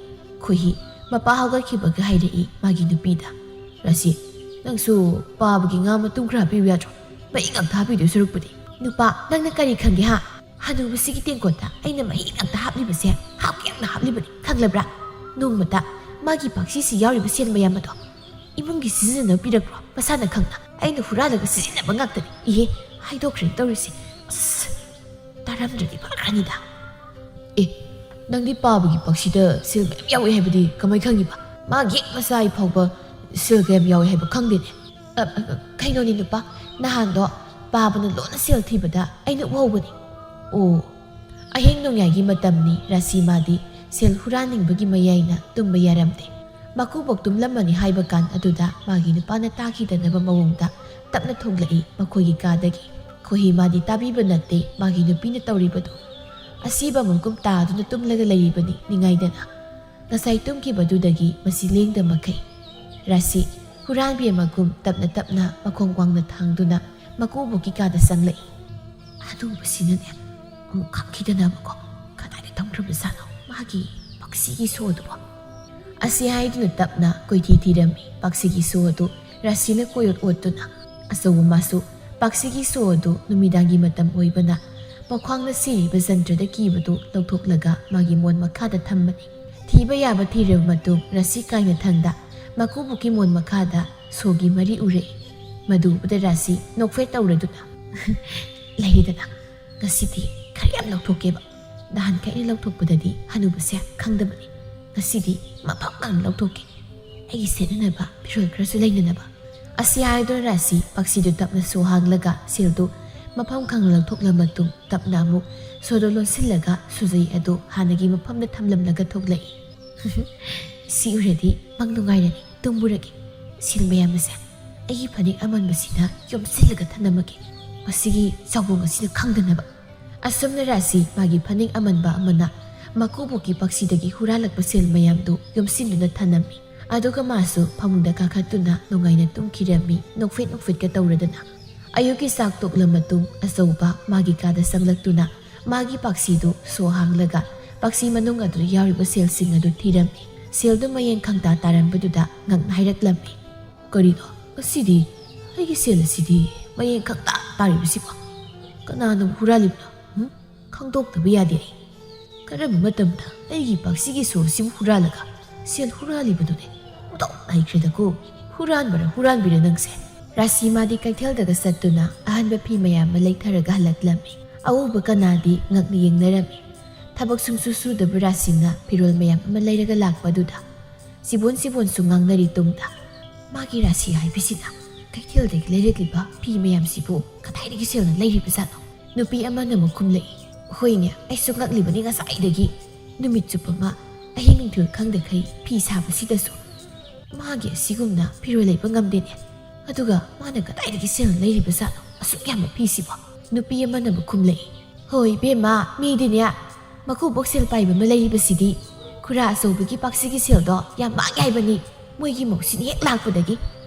ꯈꯣꯏꯍꯤ ꯃꯄꯥ ꯍꯧꯒꯠꯈꯤꯕꯒ ꯍꯥꯏꯔꯛꯏ ꯃꯥꯒꯤ ꯅꯨꯄꯤꯗ, "ꯔꯥꯁꯤ, ꯅꯪꯁꯨ ꯄꯥꯕꯒꯤ ꯉꯥ ꯃꯇꯨꯝ ꯈꯔ ꯍꯥꯞꯄꯤꯌꯨ ꯌꯥꯗ꯭ꯔꯣ? ꯃꯍꯤ ꯉꯥꯛꯇ ꯍꯥꯞꯄꯤꯗꯣꯏ ꯁꯔꯨꯛꯄꯨꯗꯤ"꯫ "ꯅꯨꯄꯥ, ꯅꯪꯅ ꯀꯔꯤ ꯈꯪꯒꯦ ꯍꯥ? ꯍꯅꯨꯕꯁꯤꯒꯤ ꯇꯦꯡꯀꯣꯠꯇ ꯑꯩꯅ ꯃꯍꯤ ꯉꯥꯛꯇ ꯍꯥꯞꯂꯤꯕꯁꯦ ꯍꯥꯞꯀꯦ ꯌꯥꯝꯅ ꯍꯥꯞꯂꯤꯕꯅꯤ, ꯈꯪꯂꯕ꯭ꯔꯥ? ꯅꯣꯡꯃꯇ ꯃꯥꯒꯤ ꯄꯥꯛꯁꯤꯁꯤ ꯌꯥꯎꯔꯤꯕ ꯁꯦꯟ ꯃꯌꯥꯝ ꯑꯗꯣ ꯏꯃꯨꯡꯒꯤ ꯁꯤꯖꯤꯟꯅꯅꯕ ꯄꯤꯔꯛꯄ꯭ꯔꯣ? ꯃꯁꯥꯅ ꯈꯪꯅ ꯑꯩꯅ ꯍꯨꯔꯥꯜꯂꯒ ꯁꯤꯖꯤꯟꯅꯕ ꯉꯥꯛꯇꯅꯤ꯫ ꯏꯍꯦ, ꯍꯥꯏꯗꯣꯛꯈ꯭ꯔꯦ ꯇꯧꯔꯤꯁꯦ꯫ ꯑꯁ, ꯇꯥꯔꯝꯗ꯭ꯔꯗꯤ ꯐꯈ꯭ꯔꯅꯤꯗ"꯫ "ꯑꯦ, ꯅꯪꯗꯤ ꯄꯥꯕꯒꯤ ꯄꯥꯛꯁꯤꯗ ꯁꯦꯜ ꯃꯌꯥꯝ ꯌꯥꯎꯏ ꯍꯥꯏꯕꯗꯤ ꯀꯃꯥꯏ ꯈꯪꯉꯤꯕ? ꯃꯥꯒꯤ ꯍꯦꯛ ꯃꯆꯥꯒꯤ ꯐꯥꯎꯕ ꯁꯦꯜ ꯀꯌꯥꯝ ꯌꯥꯎꯏ ꯍꯥꯏꯕ ꯈꯪꯗꯦꯅꯦ"꯫ "ꯑ, ꯑ, ꯑ, ꯀꯩꯅꯣꯅꯦ ꯅꯨꯄꯥ, ꯅꯍꯥꯟꯗꯣ ꯄꯥꯕꯅ ꯂꯣꯟꯅ ꯁꯦꯜ ꯊꯤꯕꯗ ꯑꯩꯅ ꯎꯍꯧꯕꯅꯤ"꯫ "ꯑꯣ, ꯑꯍꯤꯡ ꯅꯣꯡꯌꯥꯏꯒꯤ ꯃꯇꯝꯅꯤ꯫ ꯔꯥꯁꯤ ꯃꯥꯗꯤ ꯁꯦꯜ ꯍꯨꯔꯥꯟꯅꯤꯡꯕꯒꯤ ꯃꯌꯥꯏꯅ ꯇꯨꯝꯕ ꯌꯥꯔꯝꯗꯦ꯫ ꯃꯀꯨꯕꯣꯛ ꯇꯨꯝꯂꯝꯃꯅꯤ ꯍꯥꯏꯕ ꯀꯥꯟ ꯑꯗꯨꯗ ꯃꯥꯒꯤ ꯅꯨꯄꯥꯅ ꯇꯥꯈꯤꯗꯅꯕ ꯃꯑꯣꯡꯗ ꯇꯞꯅ ꯊꯣꯛꯂꯛꯏ ꯃꯈꯣꯏꯒꯤ ꯀꯥꯗꯒꯤ꯫ ꯈꯣꯏꯍꯤ ꯃꯥꯗꯤ ꯇꯥꯕꯤꯕ ꯅꯠꯇꯦ ꯃꯥꯒꯤ ꯅꯨꯄꯤꯅ ꯇꯧꯔꯤꯕꯗꯨ꯫ ꯑꯁꯤꯕ ꯃꯒꯨꯝ ꯇꯥꯗꯨꯅ ꯇꯨꯝꯂꯒ ꯂꯩꯔꯤꯕꯅꯤ ꯅꯤꯡꯉꯥꯏꯗꯅ꯫ ꯉꯁꯥꯏ ꯇꯨꯝꯈꯤꯕꯗꯨꯗꯒꯤ ꯃꯁꯤ ꯂꯦꯡꯗ ꯃꯈꯩ꯫ ꯔꯥꯁꯤ ꯍꯨꯔꯥꯟꯕꯤ ꯑꯃꯒꯨꯝ ꯇꯞꯅ ꯇꯞꯅ ꯃꯈꯣꯡ ꯋꯥꯡꯅ ꯊꯥꯡꯗꯨꯅ ꯃꯀꯨꯕꯣꯛꯀꯤ ꯀꯥꯗ ꯆꯪꯂꯛꯏ꯫ ꯑꯗꯨꯒꯨꯝꯕꯁꯤꯅꯅꯦ ꯑꯃꯨꯛ ꯈꯪꯈꯤꯗꯅꯕꯀꯣ꯫ ꯀꯗꯥꯏꯗ ꯊꯝꯈ꯭ꯔꯕꯖꯥꯠꯅꯣ ꯃꯥꯒꯤ ꯄꯛꯁꯤꯒꯤ ꯁꯣꯗꯨꯕꯣ? ꯑꯁꯤ ꯍꯥꯏꯗꯨꯅ ꯇꯞꯅ ꯀꯣꯏꯊꯤ ꯊꯤꯔꯝꯃꯤ ꯄꯛꯁꯤꯒꯤ ꯁꯣ ꯑꯗꯨ ꯔꯥꯁꯤꯅ ꯀꯣꯏꯑꯣꯠ ꯑꯣꯠꯇꯨꯅ꯫ ꯑꯆꯧꯕ ꯃꯥꯁꯨ ꯄꯛꯁꯤꯒꯤ ꯁꯣ ꯑꯗꯨ ꯅꯨꯃꯤꯗꯥꯡꯒꯤ ꯃꯇꯝ ꯑꯣꯏꯕꯅ ꯃꯈ꯭ꯋꯥꯡꯅ ꯁꯤꯔꯤꯕ ꯖꯟꯇ꯭ꯔꯗ ꯀꯤꯕꯗꯨ ꯂꯧꯊꯣꯛꯂꯒ ꯃꯥꯒꯤ ꯃꯣꯟ ꯃꯈꯥꯗ ꯊꯝꯕꯅꯤ꯫ ꯊꯤꯕ ꯌꯥꯕ ꯊꯤꯔꯕ ꯃꯇꯨꯡ ꯔꯥꯁꯤ ꯀꯥꯏꯅ ꯊꯪꯗ ꯃꯀꯨꯕꯣꯛꯀꯤ ꯃꯣꯟ ꯃꯈꯥꯗ ꯁꯣꯒꯤ ꯃꯔꯤ ꯎꯔꯛꯏ꯫ ꯃꯗꯨ ꯎꯕꯗ ꯔꯥꯁꯤ ꯅꯣꯛꯐꯦꯠ ꯇꯧꯔꯗꯨꯅ, "ꯂꯩꯗꯅ, ꯉꯁꯤꯗꯤ ꯈꯔ ꯌꯥꯝ ꯂꯧꯊꯣꯛꯀꯦꯕ꯫ ꯅꯍꯥꯟꯈꯩ ꯑꯩꯅ ꯂꯧꯊꯣꯛꯄꯗꯗꯤ ꯍꯅꯨꯕꯁꯦ ꯈꯪꯗꯕꯅꯤ꯫ ꯉꯁꯤꯗꯤ ꯃꯐꯝ ꯃꯥꯡꯅ ꯂꯧꯊꯣꯛꯀꯦ꯫ ꯑꯩꯒꯤ ꯁꯦꯠꯅꯅꯕ ꯐꯤꯔꯣꯜ ꯈꯔꯁꯨ ꯂꯩꯅꯅꯕ"꯫ ꯑꯁꯤ ꯍꯥꯏꯗꯨꯅ ꯔꯥꯁꯤ ꯄꯛꯁꯤꯗꯨ ꯇꯞꯅ ꯁꯣ ꯍꯥꯡꯂꯒ ꯁꯦꯜꯗꯨ ꯃꯐꯝ ꯈꯪꯅ ꯂꯧꯊꯣꯛꯂ ꯃꯇꯨꯡ ꯇꯞꯅ ꯑꯃꯨꯛ ꯁꯣꯗꯣ ꯂꯣꯟꯁꯤꯜꯂꯒ ꯁꯨꯖꯩ ꯑꯗꯨ ꯍꯥꯟꯅꯒꯤ ꯃꯐꯝꯗ ꯊꯝꯂꯝꯂꯒ ꯊꯣꯛꯂꯛꯏ꯫ "ꯁꯤ ꯎꯔꯗꯤ ꯃꯪ ꯅꯨꯡꯉꯥꯏꯔꯅꯤ, ꯇꯨꯝꯃꯨꯔꯒꯦ꯫ ꯁꯦꯜ ꯃꯌꯥꯝ ꯑꯁꯦ ꯑꯩꯒꯤ ꯐꯅꯦꯛ ꯑꯃꯟꯕꯁꯤꯅ ꯌꯣꯝꯁꯤꯜꯂꯒ ꯊꯝꯂꯝꯃꯒꯦ, ꯃꯁꯤꯒꯤ ꯆꯥꯎꯕꯣꯡ ꯑꯁꯤꯅ ꯈꯪꯗꯅꯕ"꯫ ꯑꯁꯨꯝꯅ ꯔꯥꯁꯤ ꯃꯥꯒꯤ ꯐꯅꯦꯛ ꯑꯃꯟꯕ ꯑꯃꯅ ꯃꯀꯨꯕꯣꯛꯀꯤ ꯄꯥꯛꯁꯤꯗꯒꯤ ꯍꯨꯔꯥꯜꯂꯛꯄ ꯁꯦꯜ ꯃꯌꯥꯝꯗꯨ ꯌꯣꯝꯁꯤꯟꯗꯨꯅ ꯊꯅꯝꯃꯤ꯫ ꯑꯗꯨꯒ ꯃꯥꯁꯨ ꯐꯃꯨꯡꯗ ꯀꯥꯈꯠꯇꯨꯅ ꯅꯨꯡꯉꯥꯏꯅ ꯇꯨꯝꯈꯤꯔꯝꯃꯤ, ꯅꯣꯛꯐꯦꯠ ꯅꯣꯛꯐꯦꯠꯀ ꯇꯧꯔꯗꯅ꯫ ꯑꯌꯨꯛꯀꯤ ꯆꯥꯛ ꯇꯣꯛꯂ ꯃꯇꯨꯡ ꯑꯆꯧꯕ ꯃꯥꯒꯤ ꯀꯥꯗ ꯆꯪꯂꯛꯇꯨꯅ ꯃꯥꯒꯤ ꯄꯥꯛꯁꯤꯗꯨ ꯁꯣ ꯍꯥꯡꯂꯒ ꯄꯥꯛꯁꯤ ꯃꯅꯨꯡ ꯑꯗꯨꯗ ꯌꯥꯎꯔꯤꯕ ꯁꯦꯜꯁꯤꯡ ꯑꯗꯨ ꯊꯤꯔꯝꯃꯤ꯫ ꯁꯦꯜꯗꯨ ꯃꯌꯦꯡ ꯈꯪꯇꯥ ꯇꯥꯔꯝꯕꯗꯨꯗ ꯉꯛꯅ ꯍꯥꯏꯔꯛꯂꯝꯃꯤ, "ꯀꯔꯤꯅꯣ? ꯑꯁꯤꯗꯤ ꯑꯩꯒꯤ ꯁꯦꯜ ꯑꯁꯤꯗꯤ ꯃꯌꯦꯡ ꯈꯪꯇꯥ ꯇꯥꯔꯤꯕꯁꯤꯕꯣ? ꯀꯅꯥꯅ ꯍꯨꯔꯥꯜꯂꯤꯕꯅꯣ? ꯎꯝ? ꯈꯪꯗꯣꯛꯇꯕ ꯌꯥꯗꯦ ꯑꯩ꯫ ꯀꯔꯝꯕ ꯃꯇꯝꯗ ꯑꯩꯒꯤ ꯄꯥꯛꯁꯤꯒꯤ ꯁꯣ ꯑꯁꯤꯕꯨ ꯍꯨꯔꯥꯜꯂꯒ ꯁꯦꯜ ꯍꯨꯔꯥꯜꯂꯤꯕꯅꯣꯅꯦ? ꯃꯇꯧ ꯂꯩꯈ꯭ꯔꯦꯗꯀꯣ꯫ ꯍꯨꯔꯥꯟꯕꯔ ꯍꯨꯔꯥꯟꯕꯤꯔ ꯅꯪꯁꯦ?" ꯔꯥꯁꯤ ꯃꯥꯗꯤ ꯀꯩꯊꯦꯜꯗꯒ ꯆꯠꯇꯨꯅ ꯑꯍꯟꯕ ꯐꯤ ꯃꯌꯥꯝ ꯑꯃ ꯂꯩꯊꯔꯒ ꯍꯜꯂꯛꯂꯝꯃꯤ꯫ ꯑꯎꯕ ꯀꯅꯥꯗꯤ ꯉꯛꯅ ꯌꯦꯡꯅꯔꯝꯃꯤ꯫ ꯊꯕꯛ ꯁꯨꯡꯁꯨ ꯁꯨꯗꯕ ꯔꯥꯁꯤꯅ ꯐꯤꯔꯣꯜ ꯃꯌꯥꯝ ꯑꯃ ꯂꯩꯔꯒ ꯂꯥꯛꯄꯗꯨꯗ ꯆꯤꯕꯣꯟ ꯆꯤꯕꯣꯟꯁꯨ ꯉꯥꯡꯅꯔꯤ ꯇꯨꯡꯗ, "ꯃꯥꯒꯤ ꯔꯥꯁꯤ ꯍꯥꯏꯕꯁꯤꯅ ꯀꯩꯊꯦꯜꯗꯒꯤ ꯂꯩꯔꯛꯂꯤꯕ ꯐꯤ ꯃꯌꯥꯝꯁꯤꯕꯨ ꯀꯗꯥꯏꯗꯒꯤ ꯁꯦꯜꯅ ꯂꯩꯔꯤꯕꯖꯥꯠꯅꯣ?" ꯅꯨꯄꯤ ꯑꯃꯅ ꯑꯃꯨꯛ ꯈꯨꯝꯂꯛꯏ, "ꯍꯣꯏꯅꯦ, ꯑꯩꯁꯨ ꯉꯛꯂꯤꯕꯅꯤ ꯉꯁꯥꯏꯗꯒꯤ꯫ ꯅꯨꯃꯤꯠ ꯆꯨꯞꯄ ꯑꯃ ꯑꯍꯤꯡ ꯅꯨꯡꯊꯤꯜ ꯈꯪꯗꯈꯩ ꯐꯤ ꯁꯥꯕꯁꯤꯗꯁꯨ ꯃꯥꯒꯤ ꯑꯁꯤꯒꯨꯝꯅ ꯐꯤꯔꯣꯜ ꯂꯩꯕ ꯉꯝꯗꯦꯅꯦ꯫ ꯑꯗꯨꯒ ꯃꯥꯅ ꯀꯗꯥꯏꯗꯒꯤ ꯁꯦꯜ ꯂꯩꯔꯤꯕꯖꯥꯠꯅꯣ ꯑꯁꯨꯛ ꯌꯥꯝꯕ ꯐꯤꯁꯤꯕꯣ?" ꯅꯨꯄꯤ ꯑꯃꯅ ꯑꯃꯨꯛ ꯈꯨꯝꯂꯛꯏ, "ꯍꯣꯏ ꯏꯕꯦꯝꯃ, ꯃꯤꯗꯤꯅꯦ ꯃꯀꯨꯕꯣꯛ ꯁꯦꯜ ꯄꯥꯏꯕ ꯑꯃ ꯂꯩꯔꯤꯕꯁꯤꯗꯤ ꯈꯨꯔꯥ ꯑꯆꯧꯕꯒꯤ ꯄꯥꯛꯁꯤꯒꯤ ꯁꯦꯜꯗꯣ ꯌꯥꯝ ꯃꯥꯡꯉꯦ ꯍꯥꯏꯕꯅꯤ, ꯃꯣꯏꯒꯤ ꯃꯧꯁꯤꯅ ꯍꯦꯛ ꯂꯥꯛꯄꯗꯒꯤ꯫"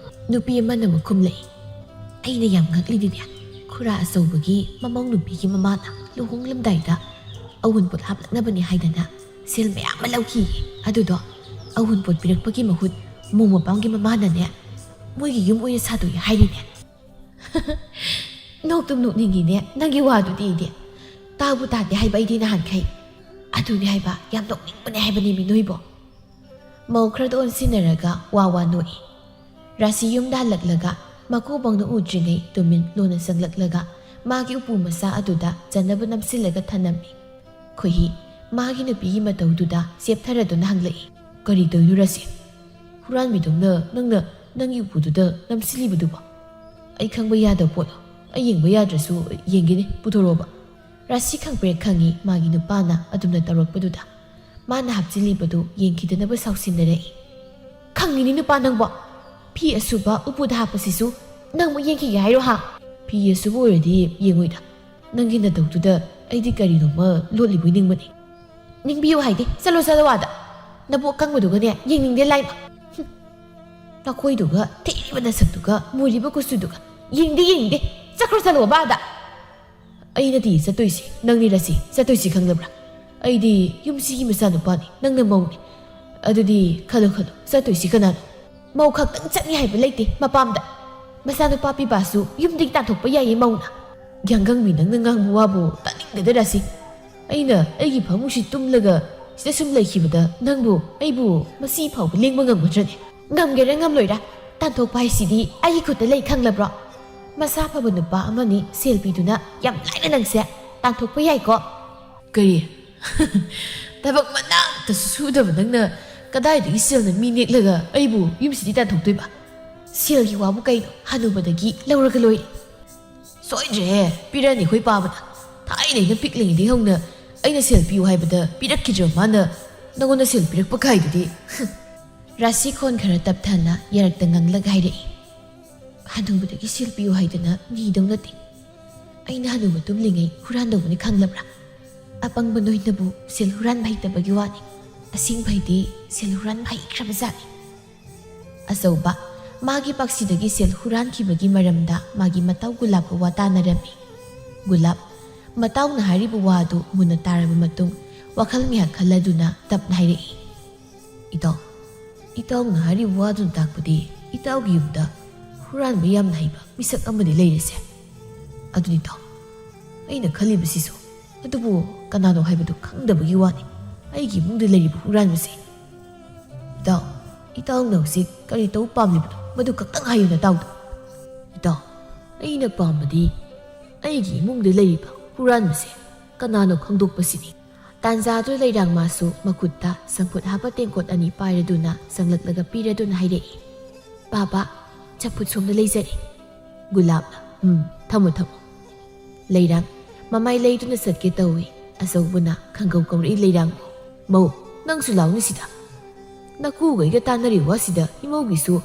ꯅꯨꯄꯤ ꯑꯃꯅ ꯑꯃꯨꯛ ꯈꯨꯝꯂꯛꯏ, "ꯑꯩꯅ ꯌꯥꯝ ꯉꯛꯂꯤꯗꯤꯅꯦ, ꯈꯨꯔꯥ ꯑꯆꯧꯕꯒꯤ ꯃꯃꯧ ꯅꯨꯄꯤꯒꯤ ꯃꯃꯥꯅ ꯂꯨꯍꯣꯡꯂꯝꯗꯥꯏꯗ ꯑꯋꯨꯟꯄꯣꯠ ꯍꯥꯞꯂꯛꯅꯕꯅꯤ ꯍꯥꯏꯗꯅ ꯁꯦꯜ ꯃꯌꯥꯝ ꯑꯃ ꯂꯧꯈꯤꯌꯦ꯫ ꯑꯗꯨꯗꯣ ꯑꯋꯨꯟꯄꯣꯠ ꯄꯤꯔꯛꯄꯒꯤ ꯃꯍꯨꯠ ꯃꯧ ꯃꯄꯥꯝꯒꯤ ꯃꯃꯥꯅꯅꯦ ꯃꯣꯏꯒꯤ ꯌꯨꯝ ꯑꯣꯏꯅ ꯁꯥꯗꯣꯛꯑꯦ ꯍꯥꯏꯔꯤꯅꯦ꯫" "ꯅꯣꯛꯇꯨꯝ ꯅꯣꯛꯅꯤꯡꯉꯤꯅꯦ ꯅꯪꯒꯤ ꯋꯥꯗꯨꯗꯤ ꯑꯩꯗꯤ꯫ ꯇꯥꯕꯨ ꯇꯥꯗꯦ ꯍꯥꯏꯕ ꯑꯩꯗꯤ ꯅꯍꯥꯟꯈꯩ꯫ ꯑꯗꯨꯅꯦ ꯍꯥꯏꯕ, ꯌꯥꯝ ꯅꯣꯛꯅꯤꯡꯕꯅꯦ ꯍꯥꯏꯕꯅꯦꯃꯤ ꯅꯣꯏꯕꯣ꯫" ꯃꯧ ꯈꯔꯗ ꯑꯣꯟꯁꯤꯟꯅꯔꯒ ꯋꯥ ꯋꯥ ꯅꯣꯛꯏ꯫ ꯔꯥꯁꯤ ꯌꯨꯝꯗ ꯍꯜꯂꯛꯂꯒ ꯃꯀꯨꯕꯣꯛꯅ ꯎꯗ꯭ꯔꯤꯉꯩ ꯇꯨꯃꯤꯟ ꯂꯣꯟꯅ ꯆꯪꯂꯛꯂꯒ ꯃꯥꯒꯤ ꯎꯄꯨ ꯃꯆꯥ ꯑꯗꯨꯗ ꯆꯟꯅꯕ ꯅꯝꯁꯤꯜꯂꯒ ꯊꯅꯝꯃꯤ꯫ ꯈꯣꯏꯍꯤ ꯃꯥꯒꯤ ꯅꯨꯄꯤꯒꯤ ꯃꯇꯧꯗꯨꯗ ꯆꯦꯞꯊꯔꯗꯨꯅ ꯍꯪꯂꯛꯏ, "ꯀꯔꯤ ꯇꯧꯔꯤꯅꯣ ꯔꯥꯁꯤ? ꯍꯨꯔꯥꯟꯕꯤꯗꯧꯅ ꯅꯪꯅ ꯅꯪꯒꯤ ꯎꯄꯨꯗꯨꯗ ꯅꯝꯁꯤꯜꯂꯤꯕꯗꯨꯕꯣ? ꯑꯩ ꯈꯪꯕ ꯌꯥꯗꯕ ꯄꯣꯠꯂꯣ? ꯑꯩ ꯌꯦꯡꯕ ꯌꯥꯗ꯭ꯔꯁꯨ ꯌꯦꯡꯒꯦꯅꯦ, ꯄꯨꯊꯣꯔꯛꯑꯣꯕ꯫" ꯔꯥꯁꯤ ꯈꯪꯄ꯭ꯔꯦꯛ ꯈꯪꯉꯤ ꯃꯥꯒꯤ ꯅꯨꯄꯥꯅ ꯑꯗꯨꯝꯅ ꯇꯧꯔꯛꯄꯗꯨꯗ꯫ ꯃꯥꯅ ꯍꯥꯞꯆꯤꯜꯂꯤꯕꯗꯨ ꯌꯦꯡꯈꯤꯗꯅꯕ ꯁꯥꯎꯁꯤꯟꯅꯔꯛꯏ꯫ "ꯈꯪꯉꯤꯅꯤ ꯅꯨꯄꯥ ꯅꯪꯕꯣ꯫ ꯐꯤ ꯑꯁꯨꯕ ꯎꯄꯨꯗ ꯍꯥꯞꯄꯁꯤꯁꯨ ꯅꯪ ꯑꯃꯨꯛ ꯌꯦꯡꯈꯤꯒꯦ ꯍꯥꯏꯔꯣ ꯍꯥ?" "ꯐꯤ ꯑꯁꯨꯕ ꯑꯣꯏꯔꯗꯤ ꯌꯦꯡꯉꯣꯏꯗ꯫ ꯅꯪꯒꯤ ꯅꯇꯧꯗꯨꯗ ꯑꯩꯗꯤ ꯀꯔꯤꯅꯣꯃ ꯂꯣꯠꯂꯤꯕꯣꯏ ꯅꯤꯡꯕꯅꯤ꯫ "ꯅꯤꯡꯕꯤꯌꯨ ꯍꯥꯏꯗꯦ, ꯆꯠꯂꯣ, ꯆꯠꯂꯣ ꯑꯥꯗ꯫ ꯅꯕꯨꯛ ꯑꯀꯪꯕꯗꯨꯒꯅꯦ ꯌꯦꯡꯅꯤꯡꯗꯦ ꯂꯥꯏꯃ꯫ ꯍꯨꯝ꯫ ꯅꯈꯣꯏꯗꯨꯒ ꯊꯤꯔꯤꯕ ꯅꯁꯛꯇꯨꯒ ꯃꯨꯔꯤꯕ ꯀꯨꯆꯨꯗꯨꯒ ꯌꯦꯡꯗꯦ, ꯌꯦꯡꯅꯤꯡꯗꯦ꯫ ꯆꯠꯈ꯭ꯔꯣ, ꯆꯠꯂꯣꯕ ꯑꯥꯗ꯫" "ꯑꯩ ꯅꯠꯇꯤꯌꯦ ꯆꯠꯇꯣꯏꯁꯤ, ꯅꯪꯅꯤ ꯔꯥꯁꯤ ꯆꯠꯇꯣꯏꯁꯤ, ꯈꯪꯂꯕ꯭ꯔꯥ? ꯑꯩꯗꯤ ꯌꯨꯝꯁꯤꯒꯤ ꯃꯆꯥꯅꯨꯄꯥꯅꯤ, ꯅꯪꯅ ꯃꯧꯅꯤ꯫ ꯑꯗꯨꯗꯤ ꯈꯜꯂꯣ, ꯈꯜꯂꯣ, ꯆꯠꯇꯣꯏꯁꯤ ꯀꯅꯥꯅꯣ? ꯃꯧ ꯈꯛꯇꯪ ꯆꯠꯅꯤ ꯍꯥꯏꯕ ꯂꯩꯇꯦ ꯃꯄꯥꯝꯗ꯫ ꯃꯆꯥꯅꯨꯄꯥ ꯄꯤꯕꯥꯁꯨ ꯌꯨꯝꯗꯒꯤ ꯇꯥꯟꯊꯣꯛꯄ ꯌꯥꯏꯌꯦ ꯃꯧꯅ꯫" "ꯌꯥꯡꯒꯪꯕꯤ, ꯅꯪꯅ ꯉꯥꯡꯕ ꯋꯥꯕꯨ ꯇꯥꯅꯤꯡꯗꯦꯗ ꯔꯥꯁꯤ꯫ ꯑꯩꯅ ꯑꯩꯒꯤ ꯐꯃꯨꯡꯁꯤ ꯇꯨꯝꯂꯒ ꯁꯤꯗ ꯁꯨꯝ ꯂꯩꯈꯤꯕꯗ ꯅꯪꯕꯨ, ꯑꯩꯕꯨ ꯃꯁꯤ ꯐꯥꯎꯕ ꯂꯦꯡꯕ ꯉꯝꯒꯗ꯭ꯔꯅꯦ? ꯉꯝꯒꯦꯔꯥ ꯉꯝꯂꯣꯏꯔꯥ, ꯇꯥꯟꯊꯣꯛꯄ ꯍꯥꯏꯁꯤꯗꯤ ꯑꯩꯒꯤ ꯈꯨꯠꯇ ꯂꯩ, ꯈꯪꯂꯕ꯭ꯔꯣ? ꯃꯁꯥ ꯐꯕ ꯅꯨꯄꯥ ꯑꯃꯅꯤ ꯁꯦꯜ ꯄꯤꯗꯨꯅ ꯌꯥꯝ ꯂꯥꯏꯅ ꯅꯪꯁꯦ ꯇꯥꯟꯊꯣꯛꯄ ꯌꯥꯏꯀꯣ꯫" "ꯀꯔꯤ? ꯊꯕꯛ ꯃꯅꯥꯛꯇꯁꯨ ꯁꯨꯗꯕ ꯅꯪꯅ ꯀꯗꯥꯏꯗꯒꯤ ꯁꯦꯜꯅ ꯃꯤ ꯅꯦꯛꯂꯒ ꯑꯩꯕꯨ ꯌꯨꯝꯁꯤꯗꯤ ꯇꯥꯟꯊꯣꯛꯇꯣꯏꯕ? ꯁꯦꯜꯒꯤ ꯋꯥꯕꯨ ꯀꯩꯅꯣ, ꯍꯅꯨꯕꯗꯒꯤ ꯂꯧꯔꯒ ꯂꯣꯏꯔꯦ꯫" "ꯁꯣꯏꯗ꯭ꯔꯦꯍꯦ, ꯄꯤꯔꯅꯤ ꯑꯩꯈꯣꯏ ꯄꯥꯕꯅ꯫ ꯊꯥꯏꯅ ꯑꯩꯅ ꯄꯤꯛꯂꯤꯉꯩꯗꯒꯤ ꯍꯧꯅ ꯑꯩꯅ ꯁꯦꯜ ꯄꯤꯌꯨ ꯍꯥꯏꯕꯗ ꯄꯤꯔꯛꯈꯤꯗ꯭ꯔꯕ ꯃꯥꯅ ꯅꯪꯉꯣꯟꯗ ꯁꯦꯜ ꯄꯤꯔꯛꯄ ꯀꯥꯏꯗꯨꯗꯤ꯫" ꯔꯥꯁꯤ ꯈꯣꯟ ꯈꯔ ꯇꯞꯊꯅ ꯌꯥꯔꯛꯇ ꯉꯥꯡꯂꯒ ꯍꯥꯏꯔꯛꯏ꯫ "ꯍꯅꯨꯕꯗꯒꯤ ꯁꯦꯜ ꯄꯤꯌꯨ ꯍꯥꯏꯗꯅ ꯅꯤꯗꯧ ꯅꯠꯇꯦ꯫ ꯑꯩꯅ ꯍꯅꯨꯕ ꯇꯨꯝꯂꯤꯉꯩ ꯍꯨꯔꯥꯟꯗꯧꯕꯅꯤ, ꯈꯪꯂꯕ꯭ꯔꯥ? ꯑꯄꯪꯕ ꯅꯣꯏꯅꯕꯨ ꯁꯦꯜ ꯍꯨꯔꯥꯟꯕ ꯍꯩꯇꯕꯒꯤ ꯋꯥꯅꯤ꯫ ꯑꯁꯦꯡꯕ ꯍꯩꯗꯤ ꯁꯦꯜ ꯍꯨꯔꯥꯟꯕ ꯍꯩꯈ꯭ꯔꯕ ꯖꯥꯠꯅꯤ꯫" ꯑꯆꯧꯕ ꯃꯥꯒꯤ ꯄꯥꯛꯁꯤꯗꯒꯤ ꯁꯦꯜ ꯍꯨꯔꯥꯟꯈꯤꯕꯒꯤ ꯃꯔꯝꯗ ꯃꯥꯒꯤ ꯃꯇꯥꯎ ꯒꯨꯂꯥꯞꯀ ꯋꯥ ꯇꯥꯅꯔꯝꯃꯤ꯫ ꯒꯨꯂꯥꯞ ꯃꯇꯥꯎꯅ ꯍꯥꯏꯔꯤꯕ ꯋꯥꯗꯨ ꯃꯨꯟꯅ ꯇꯥꯔꯕ ꯃꯇꯨꯡ ꯋꯥꯈꯜ ꯉꯥꯏꯍꯥꯛ ꯈꯜꯂꯗꯨꯅ ꯇꯞꯅ ꯍꯥꯏꯔꯛꯏ, "ꯏꯇꯥꯎ, ꯏꯇꯥꯎꯅ ꯍꯥꯏꯔꯤꯕ ꯋꯥꯗꯨꯅ ꯇꯥꯛꯄꯗꯤ ꯏꯇꯥꯎꯒꯤ ꯌꯨꯝꯗ ꯍꯨꯔꯥꯟꯕ ꯌꯥꯝꯅ ꯍꯩꯕ ꯃꯤꯁꯛ ꯑꯃꯗꯤ ꯂꯩꯔꯦꯁꯦ꯫ ꯑꯗꯨꯅꯤ ꯏꯇꯥꯎ, ꯑꯩꯅ ꯈꯜꯂꯤꯕꯁꯤꯁꯨ꯫ ꯑꯗꯨꯕꯨ ꯀꯅꯥꯅꯣ ꯍꯥꯏꯕꯗꯨ ꯈꯪꯗꯕꯒꯤ ꯋꯥꯅꯤ ꯑꯩꯒꯤ ꯏꯃꯨꯡꯗ ꯂꯩꯔꯤꯕ ꯍꯨꯔꯥꯟꯕꯁꯦ꯫ ꯏꯇꯥꯎ, ꯏꯇꯥꯎꯅ ꯍꯧꯖꯤꯛ ꯀꯔꯤ ꯇꯧ ꯄꯥꯝꯂꯤꯕꯅꯣ, ꯃꯗꯨ ꯈꯛꯇꯪ ꯍꯥꯏꯌꯨ ꯅꯇꯥꯎꯗ꯫ ꯏꯇꯥꯎ, ꯑꯩꯅ ꯄꯥꯝꯕꯗꯤ ꯑꯩꯒꯤ ꯏꯃꯨꯡꯗ ꯂꯩꯔꯤꯕ ꯍꯨꯔꯥꯟꯕꯁꯦ ꯀꯅꯥꯅꯣ ꯈꯪꯗꯣꯛꯄꯁꯤꯅꯤ꯫" ꯇꯥꯟꯖꯥꯗꯨ ꯂꯩꯔꯥꯡ ꯃꯥꯁꯨ ꯃꯈꯨꯠꯇ ꯆꯝꯐꯨꯠ ꯍꯥꯞꯄ ꯇꯦꯡꯀꯣꯠ ꯑꯅꯤ ꯄꯥꯏꯔꯗꯨꯅ ꯆꯪꯂꯛꯂꯒ ꯄꯤꯔꯗꯨꯅ ꯍꯥꯏꯔꯛꯏ, "ꯄꯥꯕ, ꯆꯝꯐꯨꯠ ꯁꯣꯝꯗ ꯂꯩꯖꯔꯦ꯫" ꯒꯨꯂꯥꯞꯅ, "ꯎꯝ, ꯊꯝꯃꯣ, ꯊꯝꯃꯣ꯫" ꯂꯩꯔꯥꯡ ꯃꯃꯥꯏ ꯂꯩꯗꯨꯅ ꯆꯠꯀꯦ ꯇꯧꯏ꯫ ꯑꯆꯧꯕꯅ ꯈꯪꯒꯧ ꯀꯧꯔꯛꯏ ꯂꯩꯔꯥꯡꯕꯨ, "ꯃꯧ, ꯅꯪꯁꯨ ꯂꯥꯎꯅꯤ ꯁꯤꯗ꯫ ꯅꯀꯨꯒꯩꯒ ꯇꯥꯟꯅꯔꯤ ꯋꯥꯁꯤꯗ ꯏꯃꯧꯒꯤꯁꯨ,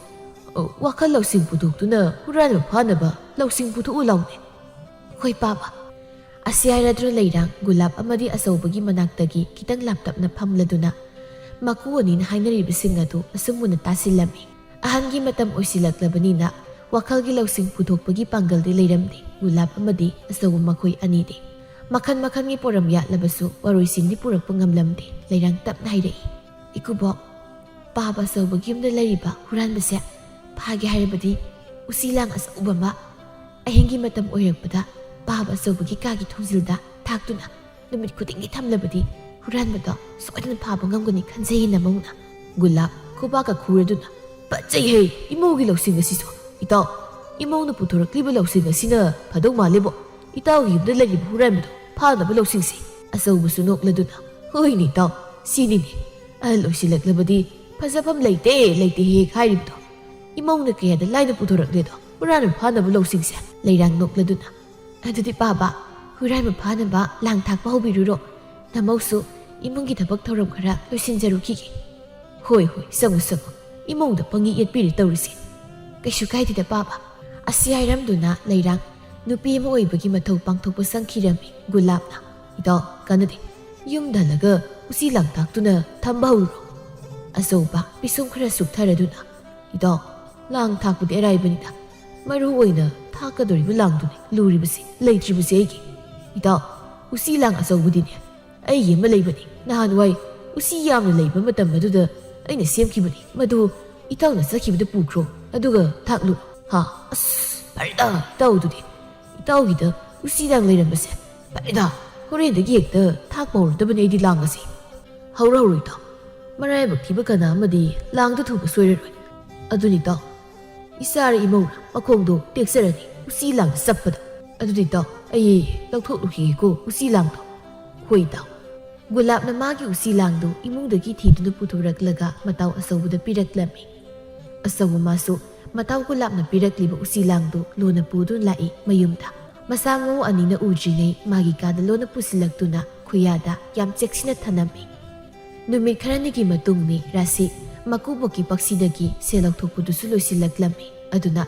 ꯑ, ꯋꯥꯈꯜ ꯂꯧꯁꯤꯡ ꯄꯨꯊꯣꯛꯇꯨꯅ ꯍꯨꯔꯥꯟꯕ ꯐꯥꯅꯕ ꯂꯧꯁꯤꯡ ꯄꯨꯊꯣꯛꯎ ꯂꯥꯎꯅꯦ꯫" "ꯍꯣꯏ ꯄꯥꯕ, ꯑꯁꯤ ꯍꯥꯏꯔꯗꯨꯅ ꯂꯩꯔꯥꯡ ꯒꯨꯂꯥꯞ ꯑꯃꯗꯤ ꯑꯆꯧꯕꯒꯤ ꯃꯅꯥꯛꯇꯒꯤ ꯈꯤꯇꯪ ꯂꯥꯞꯇꯞꯅ ꯐꯝꯂꯗꯨꯅ ꯃꯀꯨ ꯑꯅꯤꯅ ꯍꯥꯏꯅꯔꯤꯕꯁꯤꯡ ꯑꯗꯨ ꯑꯁꯨꯝ ꯃꯨꯟꯅ ꯇꯥꯁꯤꯜꯂꯝꯃꯤ꯫ ꯑꯍꯟꯒꯤ ꯃꯇꯝ ꯑꯣꯏꯁꯤꯜꯂꯛꯂꯕꯅꯤꯅ ꯋꯥꯈꯜꯒꯤ ꯂꯧꯁꯤꯡ ꯄꯨꯊꯣꯛꯄꯒꯤ ꯄꯥꯡꯒꯜꯗꯤ ꯂꯩꯔꯝꯗꯦ ꯒꯨꯂꯥꯞ ꯑꯃꯗꯤ ꯑꯆꯧꯕ ꯃꯈꯣꯏ ꯑꯅꯤꯗꯤ꯫ ꯃꯈꯟ ꯃꯈꯟꯒꯤ ꯄꯣꯔꯝ ꯌꯥꯠꯂꯕꯁꯨ ꯋꯥꯔꯣꯏꯁꯤꯟꯗꯤ ꯄꯨꯔꯛꯄ ꯉꯝꯂꯝꯗꯦ꯫ ꯂꯩꯔꯥꯡ ꯇꯞꯅ ꯍꯥꯏꯔꯛꯏ, "ꯏꯀꯨꯕꯣꯛ, ꯄꯥꯕ ꯑꯆꯧꯕꯒꯤ ꯌꯨꯝꯗ ꯂꯩꯔꯤꯕ ꯍꯨꯔꯥꯟꯕꯁꯦ ꯐꯥꯒꯦ ꯍꯥꯏꯔꯕꯗꯤ ꯎꯆꯤ ꯂꯥꯡ ꯑꯆꯧꯕ ꯑꯃ ꯑꯍꯤꯡꯒꯤ ꯃꯇꯝ ꯑꯣꯏꯔꯛꯄꯗ ꯄꯥꯕ ꯑꯆꯧꯕꯒꯤ ꯀꯥꯒꯤ ꯊꯣꯡꯖꯤꯜꯗ ꯊꯥꯛꯇꯨꯅ ꯅꯨꯃꯤꯠ ꯈꯨꯗꯤꯡꯒꯤ ꯊꯝꯂꯕꯗꯤ ꯍꯨꯔꯥꯟꯕꯗꯣ ꯁꯣꯏꯗꯅ ꯐꯥꯕ ꯉꯝꯒꯅꯤ ꯈꯟꯖꯩꯅ ꯃꯧꯅ ꯒꯨꯂꯥꯞ ꯈꯨꯕꯥꯛꯀ ꯈꯨꯔꯗꯨꯅ, "ꯐꯠꯖꯩꯍꯦ! ꯏꯃꯧꯒꯤ ꯂꯧꯁꯤꯡ ꯑꯁꯤꯁꯨ꯫ ꯏꯇꯥꯎ, ꯏꯃꯧꯅ ꯄꯨꯊꯣꯔꯛꯂꯤꯕ ꯂꯧꯁꯤꯡ ꯑꯁꯤꯅ ꯐꯗꯧ ꯃꯥꯜꯂꯦꯕꯣ꯫ ꯏꯇꯥꯎꯒꯤ ꯌꯨꯝꯗ ꯂꯩꯔꯤꯕ ꯍꯨꯔꯥꯟꯕꯗꯣ ꯐꯥꯅꯕ ꯂꯧꯁꯤꯡꯁꯤ?" ꯑꯆꯧꯕꯁꯨ ꯅꯣꯛꯂꯗꯨꯅ, "ꯍꯣꯏꯅꯦ ꯏꯇꯥꯎ, ꯁꯤꯅꯤꯅꯦ ꯑꯍꯜ ꯑꯣꯏꯁꯤꯜꯂꯛꯂꯕꯗꯤ ꯐꯖꯐꯝ ꯂꯩꯇꯦ, ꯂꯩꯇꯦ ꯍꯦꯛ ꯍꯥꯏꯔꯤꯕꯗꯣ꯫ ꯏꯃꯧꯅ ꯀꯌꯥꯗ ꯂꯥꯏꯅ ꯄꯨꯊꯣꯔꯛꯂꯦꯗꯣ ꯍꯨꯔꯥꯟꯕ ꯐꯥꯅꯕ ꯂꯧꯁꯤꯡꯁꯦ?" ꯂꯩꯔꯥꯡ ꯅꯣꯛꯂꯗꯨꯅ, "ꯑꯗꯨꯗꯤ ꯄꯥꯕ, ꯍꯨꯔꯥꯟꯕ ꯐꯥꯅꯕ ꯂꯥꯡ ꯊꯥꯛꯄ ꯍꯧꯕꯤꯔꯨꯔꯣ꯫ ꯅꯃꯧꯁꯨ ꯏꯃꯨꯡꯒꯤ ꯊꯕꯛ ꯊꯧꯔꯝ ꯈꯔ ꯂꯣꯏꯁꯤꯟꯖꯔꯨꯈꯤꯒꯦ꯫" "ꯍꯣꯏ, ꯍꯣꯏ, ꯆꯪꯉꯨ, ꯆꯪꯉꯨ꯫ ꯏꯃꯧꯗ ꯄꯪꯌꯦꯠ ꯌꯦꯠꯄꯤꯔꯦ ꯇꯧꯔꯤꯁꯦ꯫ ꯀꯩꯁꯨ ꯀꯥꯏꯗꯦꯗ ꯄꯥꯕ꯫" ꯑꯁꯤ ꯍꯥꯏꯔꯝꯗꯨꯅ ꯂꯩꯔꯥꯡ ꯅꯨꯄꯤ ꯑꯃ ꯑꯣꯏꯕꯒꯤ ꯃꯊꯧ ꯄꯥꯡꯊꯣꯛꯄ ꯆꯪꯈꯤꯔꯝꯃꯤ ꯒꯨꯂꯥꯞꯅ꯫ "ꯏꯇꯥꯎ, ꯀꯥꯟꯅꯗꯦ꯫ ꯌꯨꯝꯗ ꯍꯜꯂꯒ ꯎꯆꯤ ꯂꯥꯡ ꯊꯥꯛꯇꯨꯅ ꯊꯝꯕ ꯍꯧꯔꯣ꯫" ꯑꯆꯧꯕ ꯄꯤꯁꯨꯝ ꯈꯔ ꯁꯨꯛꯊꯔꯗꯨꯅ, "ꯏꯇꯥꯎ, ꯂꯥꯡ ꯊꯥꯛꯄꯗꯤ ꯑꯔꯥꯏꯕꯅꯤꯗ꯫ ꯃꯔꯨ ꯑꯣꯏꯅ ꯊꯥꯛꯀꯗꯧꯔꯤꯕ ꯂꯥꯡꯗꯨꯅꯤ ꯂꯨꯔꯤꯕꯁꯤ, ꯂꯩꯇ꯭ꯔꯤꯕꯁꯤ ꯑꯩꯒꯤ꯫ ꯏꯇꯥꯎ, ꯎꯆꯤ ꯂꯥꯡ ꯑꯆꯧꯕꯗꯤꯅꯦ ꯑꯩꯒꯤ ꯑꯃ ꯂꯩꯕꯅꯤ꯫ ꯅꯍꯥꯟꯋꯥꯏ ꯎꯆꯤ ꯌꯥꯝꯅ ꯂꯩꯕ ꯃꯇꯝ ꯑꯗꯨꯗ ꯑꯩꯅ ꯁꯦꯝꯈꯤꯕꯅꯤ꯫ ꯃꯗꯨ ꯏꯇꯥꯎꯅ ꯆꯠꯈꯤꯕꯗ ꯄꯨꯈ꯭ꯔꯣ, ꯑꯗꯨꯒ ꯊꯥꯛꯂꯨ꯫" "ꯍꯥ? ꯑꯁ, ꯐꯔꯦꯗ, ꯏꯇꯥꯎꯗꯨꯗꯤ꯫ ꯏꯇꯥꯎꯒꯤꯗ ꯎꯆꯤ ꯂꯥꯡ ꯂꯩꯔꯝꯕꯁꯦ꯫ ꯐꯔꯦꯗ, ꯍꯣꯔꯦꯟꯗꯒꯤ ꯍꯦꯛꯇ ꯊꯥꯛꯄ ꯍꯧꯔꯗꯕꯅꯤ ꯑꯩꯗꯤ ꯂꯥꯡ ꯑꯁꯦ꯫" "ꯍꯧꯔꯣ, ꯍꯧꯔꯣ ꯏꯇꯥꯎ꯫ ꯃꯔꯥꯏꯕꯛ ꯊꯤꯕ ꯀꯅꯥ ꯑꯃꯗꯤ ꯂꯥꯡꯗ ꯊꯨꯕ ꯁꯣꯏꯔꯔꯣꯏ꯫" "ꯑꯗꯨꯅꯤ ꯏꯇꯥꯎ, ꯏꯆꯥꯔ ꯏꯃꯧꯔ ꯃꯈꯣꯡꯗꯣ ꯇꯦꯛꯆꯔꯅꯤ ꯎꯆꯤ ꯂꯥꯡꯗ ꯆꯞꯄꯗ꯫ ꯑꯗꯨꯗꯤ ꯏꯇꯥꯎ, ꯑꯩ ꯂꯧꯊꯣꯛꯂꯨꯈꯤꯒꯦꯀꯣ ꯎꯆꯤ ꯂꯥꯡꯗꯣ꯫" "ꯍꯣꯏ ꯏꯇꯥꯎ꯫" ꯒꯨꯂꯥꯞꯅ ꯃꯥꯒꯤ ꯎꯆꯤ ꯂꯥꯡꯗꯨ ꯏꯃꯨꯡꯗꯒꯤ ꯊꯤꯗꯨꯅ ꯄꯨꯊꯣꯔꯛꯂꯒ ꯃꯇꯥꯎ ꯑꯆꯧꯕꯗ ꯄꯤꯔꯛꯂꯝꯃꯤ꯫ ꯑꯆꯧꯕ ꯃꯥꯁꯨ ꯃꯇꯥꯎ ꯒꯨꯂꯥꯞꯅ ꯄꯤꯔꯛꯂꯤꯕ ꯎꯆꯤ ꯂꯥꯡꯗꯨ ꯂꯣꯟꯅ ꯄꯨꯗꯨꯅ ꯂꯥꯛꯏ ꯃꯌꯨꯝꯗ꯫ ꯃꯆꯥ ꯃꯎ ꯑꯅꯤꯅ ꯎꯗ꯭ꯔꯤꯉꯩ ꯃꯥꯒꯤ ꯀꯥꯗ ꯂꯣꯟꯅ ꯄꯨꯁꯤꯜꯂꯛꯇꯨꯅ ꯈꯨꯌꯥꯗ ꯌꯥꯝ ꯆꯦꯛꯁꯤꯟꯅ ꯊꯅꯝꯃꯤ꯫ ꯅꯨꯃꯤꯠ ꯈꯔꯅꯤꯒꯤ ꯃꯇꯨꯡꯅꯤ ꯔꯥꯁꯤ ꯃꯀꯨꯕꯣꯛꯀꯤ ꯄꯛꯁꯤꯗꯒꯤ ꯁꯦꯜ ꯂꯧꯊꯣꯛꯄꯗꯨꯁꯨ ꯂꯣꯏꯁꯤꯜꯂꯛꯂꯝꯃꯤ꯫ ꯑꯗꯨꯅ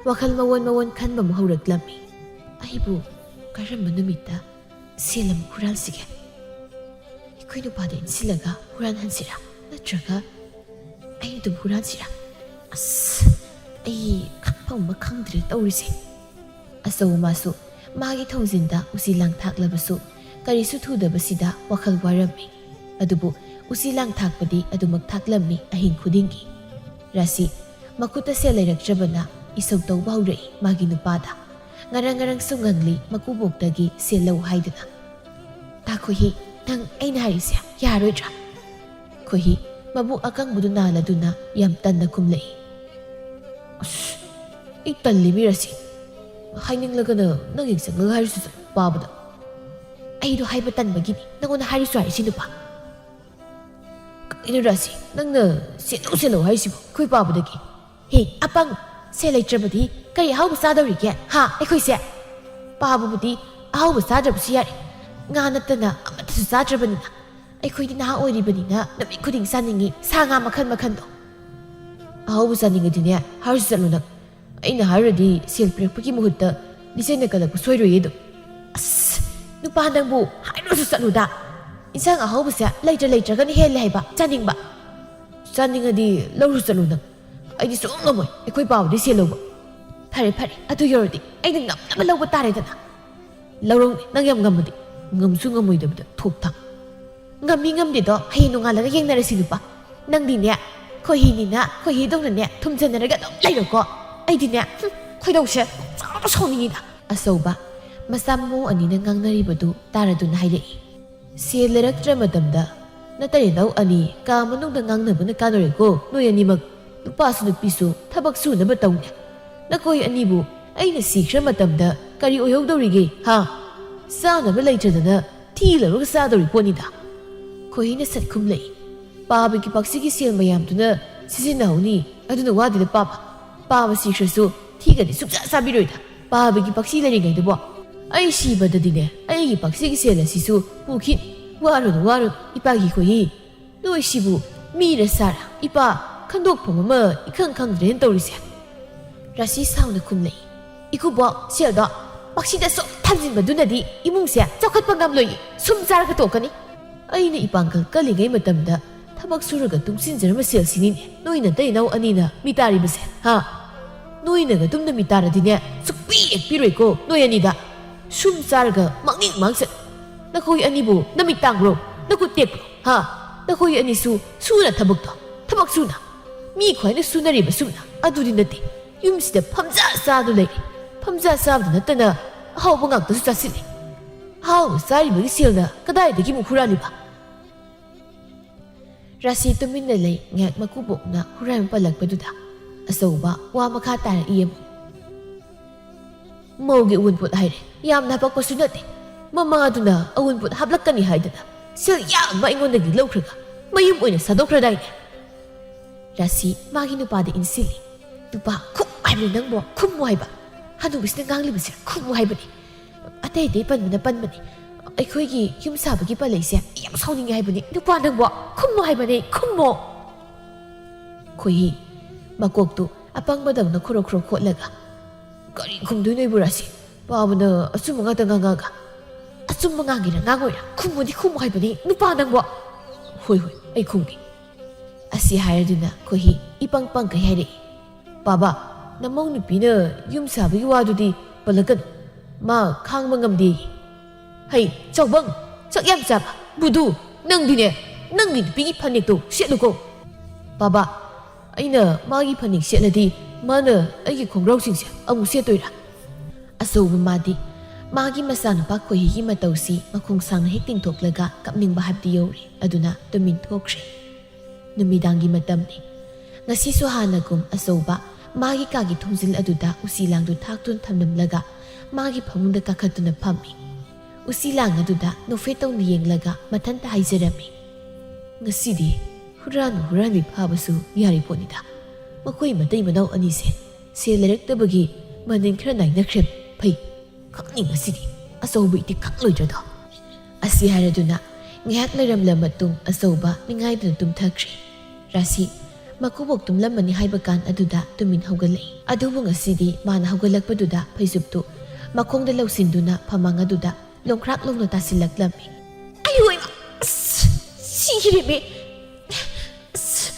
ꯋꯥꯈꯜ ꯃꯑꯣꯟ ꯃꯑꯣꯟ ꯈꯟꯕ ꯑꯃ ꯍꯧꯔꯛꯂꯝꯃꯤ꯫ "ꯑꯩꯕꯨ ꯀꯔꯝꯕ ꯅꯨꯃꯤꯠꯇ ꯁꯦꯜ ꯑꯃꯨꯛ ꯍꯨꯔꯥꯟꯁꯤꯒꯦ? ꯑꯩꯈꯣꯏ ꯅꯨꯄꯥꯗ ꯏꯟꯁꯤꯜꯂꯒ ꯍꯨꯔꯥꯟꯍꯟꯁꯤꯔꯥ? ꯅꯠꯇ꯭ꯔꯒ ꯑꯩ ꯑꯗꯨꯝ ꯍꯨꯔꯥꯟꯁꯤꯔꯥ? ꯑꯁ, ꯑꯩ ꯈꯟꯐꯝ ꯑꯃ ꯈꯪꯗ꯭ꯔꯦ ꯇꯧꯔꯤꯁꯦ꯫ ꯑꯆꯧ ꯃꯥꯁꯨ ꯃꯥꯒꯤ ꯊꯣꯡꯖꯤꯟꯗ ꯎꯆꯤ ꯂꯥꯡ ꯊꯥꯛꯂꯕꯁꯨ ꯀꯔꯤꯁꯨ ꯊꯨꯗꯕꯁꯤꯗ ꯋꯥꯈꯜ ꯋꯥꯔꯝꯃꯤ꯫ ꯑꯗꯨꯕꯨ ꯎꯆꯤ ꯂꯥꯡ ꯊꯥꯛꯄꯗꯤ ꯑꯗꯨꯃꯛ ꯊꯥꯛꯂꯝꯃꯤ ꯑꯍꯤꯡ ꯈꯨꯗꯤꯡꯒꯤ꯫ ꯔꯥꯁꯤ ꯃꯈꯨꯠꯇ ꯁꯦꯜ ꯂꯩꯔꯛꯇ꯭ꯔꯕꯅ ꯏꯁꯧ ꯇꯧꯕ ꯍꯧꯔꯛꯏ ꯃꯥꯒꯤ ꯅꯨꯄꯥꯗ꯫ ꯉꯔꯪ ꯉꯔꯪꯁꯨ ꯉꯪꯂꯤ ꯃꯀꯨꯕꯣꯛꯇꯒꯤ ꯁꯦꯜ ꯂꯧ ꯍꯥꯏꯗꯨꯅ꯫ "ꯇꯥ ꯈꯣꯏꯍꯤ, ꯅꯪ ꯑꯩꯅ ꯍꯥꯏꯔꯤꯁꯦ ꯌꯥꯔꯣꯏꯗ꯭ꯔꯥ?" ꯈꯣꯏꯍꯤ ꯃꯕꯨꯛ ꯑꯀꯪꯕꯗꯨ ꯅꯥꯜꯂꯗꯨꯅ ꯌꯥꯝ ꯇꯟꯅ ꯈꯨꯝꯂꯛꯏ꯫ "ꯑꯁ, ꯑꯩ ꯇꯜꯂꯤ ꯃꯤ ꯔꯥꯁꯤ꯫ ꯍꯥꯏꯅꯤꯡꯂꯒꯅ ꯅꯪ ꯍꯦꯛ ꯆꯪꯉꯒ ꯍꯥꯏꯔꯨꯁꯨ ꯆꯠꯂꯨ ꯄꯥꯕꯗ꯫ ꯑꯩꯗꯣ ꯍꯥꯏꯕ ꯇꯟꯕꯒꯤꯅꯤ ꯅꯪꯉꯣꯟꯗ ꯍꯥꯏꯔꯨꯁꯨ ꯍꯥꯏꯔꯤꯁꯤ ꯅꯨꯄꯥ꯫ ꯀꯩꯅꯣ ꯔꯥꯁꯤ, ꯅꯪꯅ ꯁꯦꯜꯂꯧ ꯁꯦꯜꯂꯧ ꯍꯥꯏꯔꯤꯁꯤꯕꯣ ꯑꯩꯈꯣꯏ ꯄꯥꯕꯗꯒꯤ? ꯍꯦ ꯑꯄꯪ, ꯁꯦꯜ ꯂꯩꯇ꯭ꯔꯕꯗꯤ ꯀꯔꯤ ꯑꯍꯥꯎꯕ ꯆꯥꯗꯧꯔꯤꯒꯦ ꯍꯥ ꯑꯩꯈꯣꯏꯁꯦ? ꯄꯥꯕꯕꯨꯗꯤ ꯑꯍꯥꯎꯕ ꯆꯥꯗ꯭ꯔꯕꯁꯨ ꯌꯥꯔꯦ, ꯉꯥ ꯅꯠꯇꯅ ꯑꯃꯠꯇꯁꯨ ꯆꯥꯗ꯭ꯔꯕꯅꯤꯅ꯫ ꯑꯩꯈꯣꯏꯗꯤ ꯅꯍꯥ ꯑꯣꯏꯔꯤꯕꯅꯤꯅ ꯅꯨꯃꯤꯠ ꯈꯨꯗꯤꯡ ꯆꯥꯅꯤꯡꯉꯤ ꯁꯥ ꯉꯥ ꯃꯈꯜ ꯃꯈꯜꯗꯣ꯫ ꯑꯍꯥꯎꯕ ꯆꯥꯅꯤꯡꯉꯗꯤꯅꯦ ꯍꯥꯏꯔꯨꯁꯨ ꯆꯠꯂꯨ ꯅꯪ꯫ ꯑꯩꯅ ꯍꯥꯏꯔꯨꯔꯗꯤ ꯁꯦꯜ ꯄꯤꯔꯛꯄꯒꯤ ꯃꯍꯨꯠꯇ ꯂꯤꯆꯩꯅ ꯀꯜꯂꯛꯄ ꯁꯣꯏꯔꯣꯏꯌꯦ ꯑꯗꯨꯝ꯫ ꯑꯁ, ꯅꯨꯄꯥ ꯅꯪꯕꯨ ꯍꯥꯏꯔꯨꯁꯨ ꯆꯠꯂꯨꯗ꯫ ꯏꯟꯁꯥꯡ ꯑꯍꯥꯎꯕꯁꯦ ꯂꯩꯇ꯭ꯔ ꯂꯩꯇ꯭ꯔꯒꯅ ꯍꯦꯜꯂꯦ ꯍꯥꯏꯕ ꯆꯥꯅꯤꯡꯕ꯫ ꯆꯥꯅꯤꯡꯉꯗꯤ ꯂꯧꯔꯨ ꯆꯠꯂꯨ ꯅꯪ꯫ ꯑꯩꯗꯤ ꯁꯨꯡꯉꯝ ꯉꯝꯃꯣꯏ ꯑꯩꯈꯣꯏ ꯄꯥꯕꯗꯤ ꯁꯦꯜ ꯂꯧꯕ꯫ ꯐꯔꯦ ꯐꯔꯦ, ꯑꯗꯨ ꯌꯧꯔꯗꯤ ꯑꯩꯅ ꯉꯝꯅꯕ ꯂꯧꯕ ꯇꯥꯔꯦꯗꯅ꯫ ꯂꯧꯔꯧꯅꯦ ꯅꯪ ꯌꯥꯝ ꯉꯝꯃꯗꯤ꯫ ꯉꯝꯁꯨ ꯉꯝꯃꯣꯏꯗꯕꯗ ꯊꯣꯛ ꯊꯥꯛ꯫ ꯉꯝꯃꯤ ꯉꯝꯗꯦꯗꯣ ꯍꯌꯦꯡ ꯅꯣꯡꯉꯥꯜꯂꯒ ꯌꯦꯡꯅꯔꯁꯤ ꯅꯨꯄꯥ꯫ ꯅꯪꯗꯤꯅꯦ ꯈꯣꯏꯍꯤꯅꯤꯅ ꯈꯣꯏꯍꯤꯗꯧꯅꯅꯦ ꯊꯨꯝꯖꯟꯅꯔꯒ ꯑꯗꯨꯝ ꯂꯩꯔꯣꯀꯣ꯫ ꯑꯩꯗꯤꯅꯦ, ꯍꯨꯝ, ꯈꯣꯏꯗꯧꯁꯦ ꯆꯥꯎꯅ ꯁꯥꯎꯅꯤꯡꯉꯤꯗ꯫ ꯑꯆꯧꯕ ꯃꯆꯥ ꯃꯃꯧ ꯑꯅꯤꯅ ꯉꯥꯡꯅꯔꯤꯕꯗꯨ ꯇꯥꯔꯗꯨꯅ ꯍꯥꯏꯔꯛꯏ꯫ ꯁꯦꯜ ꯂꯩꯔꯛꯇ꯭ꯔ ꯃꯇꯝꯗ ꯅꯇꯩ ꯅꯅꯥꯎ ꯑꯅꯤ ꯀꯥ ꯃꯅꯨꯡꯗ ꯉꯥꯡꯅꯕꯅ ꯀꯥꯟꯅꯔꯣꯏꯀꯣ꯫ ꯅꯣꯏ ꯑꯅꯤꯃꯛ ꯅꯨꯄꯥꯁꯨ ꯅꯨꯄꯤꯁꯨ ꯊꯕꯛ ꯁꯨꯅꯕ ꯇꯧꯅꯦ꯫ ꯅꯈꯣꯏ ꯑꯅꯤꯕꯨ ꯑꯩꯅ ꯁꯤꯈ꯭ꯔ ꯃꯇꯝꯗ ꯀꯔꯤ ꯑꯣꯏꯍꯧꯗꯧꯔꯤꯒꯦ ꯍꯥ? ꯆꯥꯅꯕ ꯂꯩꯇ꯭ꯔꯗꯅ ꯊꯤ ꯂꯧꯔꯒ ꯆꯥꯗꯧꯔꯤ ꯄꯣꯠꯅꯤꯗ꯫ ꯈꯣꯏꯍꯤꯅ ꯁꯠ ꯈꯨꯝꯂꯛꯏ꯫ ꯄꯥꯕꯒꯤ ꯄꯥꯛꯁꯤꯒꯤ ꯁꯦꯜ ꯃꯌꯥꯝꯗꯨꯅ ꯁꯤꯖꯤꯟꯅꯍꯧꯅꯤ꯫ ꯑꯗꯨꯅ ꯋꯥꯗꯦꯗ ꯄꯥꯕ꯫ ꯄꯥꯕ ꯁꯤꯈ꯭ꯔꯁꯨ ꯊꯤꯒꯗꯤ ꯁꯨꯡꯆꯥ ꯆꯥꯕꯤꯔꯣꯏꯗ꯫ ꯄꯥꯕꯒꯤ ꯄꯥꯛꯁꯤ ꯂꯩꯔꯤꯉꯩꯗꯕꯣ꯫ ꯑꯩ ꯁꯤꯕꯗꯗꯤꯅꯦ ꯑꯩꯒꯤ ꯄꯥꯛꯁꯤꯒꯤ ꯁꯦꯜ ꯑꯁꯤꯁꯨ ꯄꯨꯈꯤꯅꯤ꯫ ꯋꯥꯔꯨꯅꯨ ꯋꯥꯔꯨꯅꯨ ꯏꯄꯥꯒꯤ ꯈꯣꯏꯍꯤ꯫ ꯅꯣꯏꯁꯤꯕꯨ ꯃꯤꯔ ꯁꯥꯔ ꯏꯄꯥ ꯈꯟꯗꯣꯛꯐꯝ ꯑꯃ ꯏꯈꯪ ꯈꯪꯗ꯭ꯔꯦꯅ ꯇꯧꯔꯤꯁꯦ꯫ ꯔꯥꯁꯤ ꯁꯥꯎꯅ ꯈꯨꯝꯂꯛꯏ꯫ ꯏꯀꯨꯕꯣꯛ, ꯁꯦꯜꯗꯣ ꯃꯁꯤꯗ ꯁꯨꯝ ꯊꯝꯖꯤꯟꯕꯗꯨꯅꯗꯤ ꯏꯃꯨꯡꯁꯦ ꯆꯥꯎꯈꯠꯄ ꯉꯝꯂꯣꯏꯌꯦ꯫ ꯁꯨꯝ ꯆꯥꯔꯒ ꯇꯣꯛꯀꯅꯤ꯫ ꯑꯩꯅ ꯏꯄꯥꯡꯒꯜ ꯀꯜꯂꯤꯉꯩ ꯃꯇꯝꯗ ꯊꯕꯛ ꯁꯨꯔꯒ ꯇꯨꯡꯁꯤꯟꯖꯔꯝꯕ ꯁꯦꯜꯁꯤꯅꯤꯅꯦ ꯅꯣꯏ ꯅꯇꯩ ꯅꯅꯥꯎ ꯑꯅꯤꯅ ꯃꯤꯇꯥꯔꯤꯕꯁꯦ, ꯍꯥ? ꯅꯣꯏꯅꯒ ꯇꯨꯝꯅ ꯃꯤꯇꯥꯔꯗꯤꯅꯦ, ꯁꯨꯛꯄꯤ ꯍꯦꯛ ꯄꯤꯔꯣꯏꯀꯣ ꯅꯣꯏ ꯑꯅꯤꯗ꯫ ꯁꯨꯝ ꯆꯥꯔꯒ ꯃꯥꯡꯅꯤꯡ ꯃꯥꯡꯁꯠ꯫ ꯅꯈꯣꯏ ꯑꯅꯤꯕꯨ ꯅꯃꯤꯠ ꯇꯥꯡꯕ꯭ꯔꯣ? ꯅꯈꯨꯠ ꯇꯦꯛꯄ꯭ꯔꯣ? ꯍꯥ? ꯅꯈꯣꯏ ꯑꯅꯤꯁꯨ ꯁꯨꯅ ꯊꯕꯛꯇꯣ, ꯊꯕꯛ ꯁꯨꯅ꯫ ꯃꯤ ꯈ꯭ꯋꯥꯏꯅ ꯁꯨꯅꯔꯤꯕ ꯁꯨꯝꯅ ꯑꯗꯨꯗꯤ ꯅꯠꯇꯦ꯫ ꯌꯨꯝꯁꯤꯗ ꯐꯝꯖꯥ ꯆꯥꯗꯨ ꯂꯩꯔꯦ꯫ ꯐꯝꯖꯥ ꯆꯥꯕꯗ ꯅꯠꯇꯅ ꯑꯍꯥꯎꯕ ꯉꯥꯛꯇꯁꯨ ꯆꯥꯁꯤꯜꯂꯦ꯫ ꯑꯍꯥꯎꯕ ꯆꯥꯔꯤꯕꯒꯤ ꯁꯦꯜꯅ ꯀꯗꯥꯏꯗꯒꯤ ꯑꯃꯨꯛ ꯍꯨꯔꯥꯜꯂꯤꯕ? ꯔꯥꯁꯤ ꯇꯨꯃꯤꯟꯅ ꯂꯩ꯫ ꯉꯥꯏꯍꯥꯛ ꯃꯀꯨꯕꯣꯛꯅ ꯍꯨꯔꯥꯟꯕ ꯄꯜꯂꯛꯄꯗꯨꯗ ꯑꯆꯧꯕ ꯋꯥ ꯃꯈꯥ ꯇꯥꯔꯛꯏ ꯑꯃꯨꯛ꯫ ꯃꯧꯒꯤ ꯑꯋꯨꯟꯄꯣꯠ ꯍꯥꯏꯔꯦ, ꯌꯥꯝꯅ ꯍꯥꯄꯛꯄꯁꯨ ꯅꯠꯇꯦ꯫ ꯃꯃꯥꯗꯨꯅ ꯑꯋꯨꯟꯄꯣꯠ ꯍꯥꯞꯂꯛꯀꯅꯤ ꯍꯥꯏꯗꯅ ꯁꯦꯜ ꯌꯥꯝꯕ ꯑꯩꯉꯣꯟꯗꯒꯤ ꯂꯧꯈ꯭ꯔꯒ ꯃꯌꯨꯝ ꯑꯣꯏꯅ ꯁꯥꯗꯣꯛꯈ꯭ꯔꯗꯥꯏꯅꯦ? ꯔꯥꯁꯤ ꯃꯥꯒꯤ ꯅꯨꯄꯥꯗ ꯏꯟꯁꯤꯜꯂꯤ꯫ "ꯅꯨꯄꯥ, ꯈꯨꯝꯃꯨ ꯍꯥꯏꯕꯅꯤ ꯅꯪꯕꯣ, ꯈꯨꯝꯃꯨ ꯍꯥꯏꯕ꯫ ꯍꯅꯨꯕꯤꯁꯤꯅ ꯉꯥꯡꯂꯤꯕꯁꯦ ꯈꯨꯝꯃꯨ ꯍꯥꯏꯕꯅꯤ꯫ ꯑꯇꯩ ꯑꯇꯩ ꯄꯟꯕꯅ ꯄꯟꯕꯅꯤ꯫ ꯑꯩꯈꯣꯏꯒꯤ ꯌꯨꯝ ꯁꯥꯕꯒꯤ ꯄꯜꯂꯛꯏꯁꯦ ꯌꯥꯝ ꯁꯥꯎꯅꯤꯡꯉꯦ ꯍꯥꯏꯕꯅꯤ꯫ ꯅꯨꯄꯥ ꯅꯪꯕꯣ, ꯈꯨꯝꯃꯨ ꯍꯥꯏꯕꯅꯤ, ꯈꯨꯝꯃꯣ!" ꯈꯣꯏꯍꯤ ꯃꯀꯣꯛꯇꯨ ꯑꯄꯪꯕꯗꯧꯅ ꯈꯣꯔꯣ ꯈꯣꯔꯣ ꯈꯣꯠꯂꯒ, "ꯀꯔꯤ ꯈꯨꯝꯗꯣꯏꯅꯣ ꯑꯩꯕꯨ, ꯔꯥꯁꯤ? ꯄꯥꯕꯅ ꯑꯆꯨꯝꯕ ꯉꯥꯛꯇ ꯉꯥꯡꯉꯒ꯫ ꯑꯆꯨꯝꯕ ꯉꯥꯡꯒꯦꯔꯥ ꯉꯥꯡꯉꯣꯏꯔꯥ? ꯈꯨꯝꯃꯨꯗꯤ ꯈꯨꯝꯃꯨ ꯍꯥꯏꯕꯅꯤ, ꯅꯨꯄꯥ ꯅꯪꯕꯣ!" "ꯍꯣꯏ, ꯍꯣꯏ, ꯑꯩ ꯈꯨꯝꯒꯦ꯫" ꯑꯁꯤ ꯍꯥꯏꯔꯗꯨꯅ ꯈꯣꯏꯍꯤ ꯏꯄꯪ ꯄꯪꯈꯩ ꯍꯥꯏꯔꯛꯏ꯫ "ꯄꯥꯕ, ꯅꯃꯧ ꯅꯨꯄꯤꯅ ꯌꯨꯝ ꯁꯥꯕꯒꯤ ꯋꯥꯗꯨꯗꯤ ꯄꯜꯂꯛꯀꯅꯨ꯫ ꯃꯥ ꯈꯥꯡꯕ ꯉꯝꯗꯦ꯫" "ꯍꯩ, ꯆꯥꯎꯕꯪ, ꯆꯥꯛ ꯌꯥꯝ ꯆꯥꯕ, ꯕꯨꯗꯨ, ꯅꯪꯗꯤꯅꯦ, ꯅꯪꯒꯤ ꯅꯨꯄꯤꯒꯤ ꯐꯅꯦꯛꯇꯣ ꯁꯦꯠꯂꯨꯀꯣ꯫" "ꯄꯥꯕ, ꯑꯩꯅ ꯃꯥꯒꯤ ꯐꯅꯦꯛ ꯁꯦꯠꯂꯗꯤ ꯃꯥꯅ ꯑꯩꯒꯤ ꯈꯣꯡꯒ꯭ꯔꯥꯎꯁꯤꯡꯁꯦ ꯑꯃꯨꯛ ꯁꯦꯠꯇꯣꯏꯔꯥ?" ꯑꯆꯧꯕ ꯃꯥꯗꯤ ꯃꯥꯒꯤ ꯃꯆꯥꯅꯨꯄꯥ ꯈꯣꯏꯍꯤꯒꯤ ꯃꯇꯧꯁꯤ ꯃꯈꯣꯡ ꯁꯥꯡꯅ ꯍꯦꯛ ꯇꯤꯡꯊꯣꯛꯂꯒ ꯀꯞꯅꯤꯡꯕ ꯍꯥꯏꯕꯗꯤ ꯌꯧꯔꯦ꯫ ꯑꯗꯨꯅ ꯇꯨꯃꯤꯟ ꯊꯣꯛꯈ꯭ꯔꯦ꯫ ꯅꯨꯃꯤꯗꯥꯡꯒꯤ ꯃꯇꯝꯅꯤ꯫ ꯉꯁꯤꯁꯨ ꯍꯥꯟꯅꯒꯨꯝ ꯑꯆꯧꯕ ꯃꯥꯒꯤ ꯀꯥꯒꯤ ꯊꯣꯡꯖꯤꯜ ꯑꯗꯨꯗ ꯎꯆꯤ ꯂꯥꯡꯗꯨ ꯊꯥꯛꯇꯨꯅ ꯊꯝꯂꯝꯂꯒ ꯃꯥꯒꯤ ꯐꯃꯨꯡꯗ ꯀꯥꯈꯠꯇꯨꯅ ꯐꯝꯃꯤ꯫ ꯎꯆꯤ ꯂꯥꯡ ꯑꯗꯨꯗ ꯅꯣꯛꯐꯦꯠ ꯇꯧꯅ ꯌꯦꯡꯂꯒ ꯃꯊꯟꯇ ꯍꯥꯏꯖꯔꯝꯃꯤ, "ꯉꯁꯤꯗꯤ ꯍꯨꯔꯥꯟꯕ ꯍꯨꯔꯥꯟꯕꯤ ꯐꯥꯕꯁꯨ ꯌꯥꯔꯤ ꯄꯣꯠꯅꯤꯗ꯫ ꯃꯈꯣꯏ ꯃꯇꯩ ꯃꯅꯥꯎ ꯑꯅꯤꯁꯦ ꯁꯦꯜ ꯂꯩꯔꯛꯇꯕꯒꯤ ꯃꯅꯤꯟ ꯈꯔ ꯅꯥꯏꯅꯈ꯭ꯔꯦ꯫ ꯐꯩ, ꯈꯪꯅꯤ ꯉꯁꯤꯗꯤ꯫ ꯑꯆꯧꯕ ꯏꯇꯤ ꯈꯪꯂꯣꯏꯗ꯭ꯔꯗꯣ?" ꯑꯁꯤ ꯍꯥꯏꯔꯗꯨꯅ ꯉꯥꯏꯍꯥꯛ ꯂꯩꯔꯝꯂ ꯃꯇꯨꯡ ꯑꯆꯧꯕ ꯅꯤꯡꯉꯥꯏꯗꯨꯅ ꯇꯨꯝꯊꯈ꯭ꯔꯦ꯫ ꯔꯥꯁꯤ ꯃꯀꯨꯕꯣꯛ ꯇꯨꯝꯂꯝꯃꯅꯤ ꯍꯥꯏꯕ ꯀꯥꯟ ꯑꯗꯨꯗ ꯇꯨꯃꯤꯟ ꯍꯧꯒꯠꯂꯛꯏ꯫ ꯑꯗꯨꯕꯨ ꯉꯁꯤꯗꯤ ꯃꯥꯅ ꯍꯧꯒꯠꯂꯛꯄꯗꯨꯗ ꯐꯩꯖꯨꯞꯇꯨ ꯃꯈꯣꯡꯗ ꯂꯧꯁꯤꯟꯗꯨꯅ ꯐꯃꯥꯡ ꯑꯗꯨꯗ ꯂꯣꯡꯈ꯭ꯔꯥꯛ ꯂꯣꯡꯅ ꯇꯥꯁꯤꯜꯂꯛꯂꯝꯃꯤ꯫ "ꯑꯌꯣ ꯏꯃꯥ! ꯑꯁ! ꯁꯤꯈꯤꯔꯦꯃꯤ! ꯑꯁ!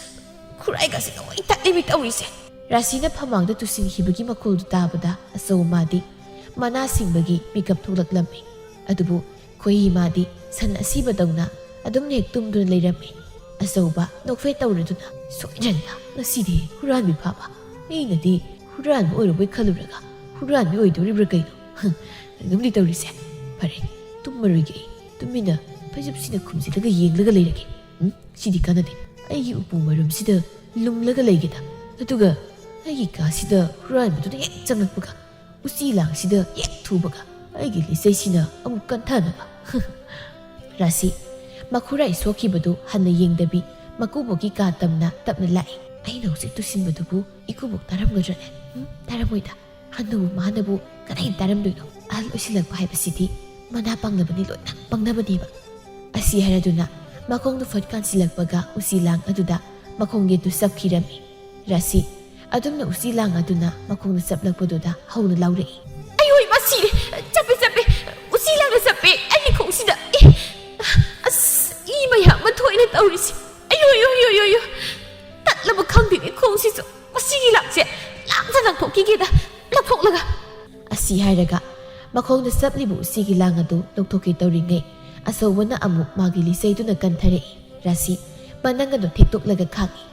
ꯈꯨꯔꯥꯏꯒꯁꯦ ꯂꯣꯏ ꯇꯠꯂꯦꯃꯤ ꯇꯧꯔꯤꯁꯦ!" ꯔꯥꯁꯤꯅ ꯐꯃꯥꯡꯗ ꯇꯨꯁꯤꯟꯈꯤꯕꯒꯤ ꯃꯈꯣꯜꯗꯨ ꯇꯥꯕꯗ ꯑꯆꯧ ꯃꯥꯗꯤ ꯃꯅꯥ ꯁꯤꯡꯕꯒꯤ ꯃꯤꯀꯞ ꯊꯣꯛꯂꯛꯂꯝꯃꯤ꯫ ꯑꯗꯨꯕꯨ ꯈꯣꯏꯍꯤ ꯃꯥꯗꯤ ꯁꯟ ꯑꯁꯤꯕꯗꯧꯅ ꯑꯗꯨꯝ ꯍꯦꯛ ꯇꯨꯝꯗꯨꯅ ꯂꯩꯔꯝꯃꯤ꯫ ꯑꯆꯧꯕ ꯅꯣꯛꯐꯦꯠ ꯇꯧꯔꯗꯨꯅ, "ꯁꯣꯏꯗ꯭ꯔꯅꯤꯗ ꯉꯁꯤꯗꯤ ꯍꯨꯔꯥꯟꯕꯤ ꯐꯥꯕ꯫ ꯑꯩꯅꯗꯤ ꯍꯨꯔꯥꯟꯕ ꯑꯣꯏꯔꯕꯣꯏ ꯈꯜꯂꯨꯔꯒ ꯍꯨꯔꯥꯟꯕꯤ ꯑꯣꯏꯗꯣꯔꯤꯕ꯭ꯔꯥ ꯀꯩꯅꯣ? ꯍ, ꯑꯗꯨꯝꯗꯤ ꯇꯧꯔꯤꯁꯦ꯫ ꯐꯔꯦ, ꯇꯨꯝꯃꯔꯣꯏꯒꯦ ꯑꯩ꯫ ꯇꯨꯃꯤꯟꯅ ꯐꯩꯖꯨꯞꯁꯤꯅ ꯈꯨꯝꯖꯤꯜꯂꯒ ꯌꯦꯡꯂꯒ ꯂꯩꯔꯒꯦ꯫ ꯎꯝ, ꯁꯤꯗꯤ ꯀꯥꯟꯅꯗꯦ꯫ ꯑꯩꯒꯤ ꯎꯄꯨ ꯃꯔꯨꯝꯁꯤꯗ ꯂꯨꯝꯂꯒ ꯂꯩꯒꯦꯗ꯫ ꯑꯗꯨꯒ ꯑꯩꯒꯤ ꯀꯥꯁꯤꯗ ꯍꯨꯔꯥꯟꯕꯗꯨꯅ ꯍꯦꯛ ꯆꯪꯂꯛꯄꯒ ꯎꯆꯤ ꯂꯥꯡꯁꯤꯗ ꯍꯦꯛ ꯊꯨꯕꯒ ꯑꯩꯒꯤ ꯂꯤꯆꯩꯁꯤꯅ ꯑꯃꯨꯛ ꯀꯟꯊꯅꯕ꯫" ꯔꯥꯁꯤ ꯃꯈꯨꯔꯥꯏ ꯁꯣꯛꯈꯤꯕꯗꯨ ꯍꯟꯅ ꯌꯦꯡꯗꯕꯤ ꯃꯀꯨꯕꯣꯛꯀꯤ ꯀꯥ ꯇꯝꯅ ꯇꯞꯅ ꯂꯥꯛꯏ꯫ "ꯑꯩꯅ ꯍꯧꯖꯤꯛ ꯇꯨꯁꯤꯟꯕꯗꯨꯕꯨ ꯏꯀꯨꯕꯣꯛ ꯇꯥꯔꯝꯒꯗ꯭ꯔꯅꯦ? ꯎꯝ, ꯇꯥꯔꯝꯃꯣꯏꯗ꯫ ꯍꯟꯅꯨꯕ ꯃꯥꯅꯕꯨ ꯀꯗꯥꯏ ꯇꯥꯔꯝꯗꯣꯏꯅꯣ? ꯑꯍꯜ ꯑꯣꯏꯁꯤꯜꯂꯛꯄ ꯍꯥꯏꯕꯁꯤꯗꯤ ꯃꯅꯥ ꯄꯪꯂꯕꯅꯤ, ꯂꯣꯏꯅ ꯄꯪꯅꯕꯅꯦꯕ꯫" ꯑꯁꯤ ꯍꯥꯏꯔꯗꯨꯅ ꯃꯈꯣꯡꯗꯨ ꯐꯠ ꯀꯥꯟꯁꯤꯜꯂꯛꯄꯒ ꯎꯆꯤ ꯂꯥꯡ ꯑꯗꯨꯗ ꯃꯈꯣꯡ ꯌꯦꯠꯇꯨ ꯆꯞꯈꯤꯔꯝꯃꯤ꯫ ꯔꯥꯁꯤ ꯑꯗꯨꯝꯅ ꯎꯆꯤ ꯂꯥꯡ ꯑꯗꯨꯅ ꯃꯈꯣꯡꯗ ꯆꯞꯂꯛꯄꯗꯨꯗ ꯍꯧꯅ ꯂꯥꯎꯔꯛꯏ꯫ "ꯑꯌꯣ ꯏꯃꯥ, ꯁꯤꯔꯦ! ꯆꯞꯄꯦ, ꯆꯞꯄꯦ! ꯎꯆꯤ ꯂꯥꯡꯅ ꯆꯞꯄꯦ ꯑꯩꯒꯤ ꯈꯣꯡꯁꯤꯗ! ꯑꯦ! ꯑꯁ, ꯏ ꯃꯌꯥꯝ ꯑꯃ ꯊꯣꯛꯏꯅ ꯇꯧꯔꯤꯁꯦ! ꯑꯌꯣ, ꯌꯣ, ꯌꯣ, ꯌꯣ, ꯌꯣ! ꯇꯠꯂꯕ ꯈꯪꯗꯦꯅꯦ ꯈꯣꯡꯁꯤꯁꯨ! ꯃꯁꯤꯒꯤ ꯂꯥꯡꯁꯦ ꯂꯥꯡꯗ ꯂꯪꯊꯣꯛꯈꯤꯒꯦꯗ, ꯂꯧꯊꯣꯛꯂꯒ!" ꯑꯁꯤ ꯍꯥꯏꯔꯒ ꯃꯈꯣꯡꯗ ꯆꯞꯂꯤꯕ ꯎꯆꯤꯒꯤ ꯂꯥꯡ ꯑꯗꯨ ꯂꯧꯊꯣꯛꯀꯦ ꯇꯧꯔꯤꯉꯩ, ꯑꯆꯧꯕꯅ ꯑꯃꯨꯛ ꯃꯥꯒꯤ ꯂꯤꯆꯩꯗꯨꯅ ꯀꯟꯊꯔꯛꯏ꯫ ꯔꯥꯁꯤ ꯃꯅꯪ ꯑꯗꯨ ꯊꯦꯛꯇꯣꯛꯂꯒ ꯈꯥꯡꯏ꯫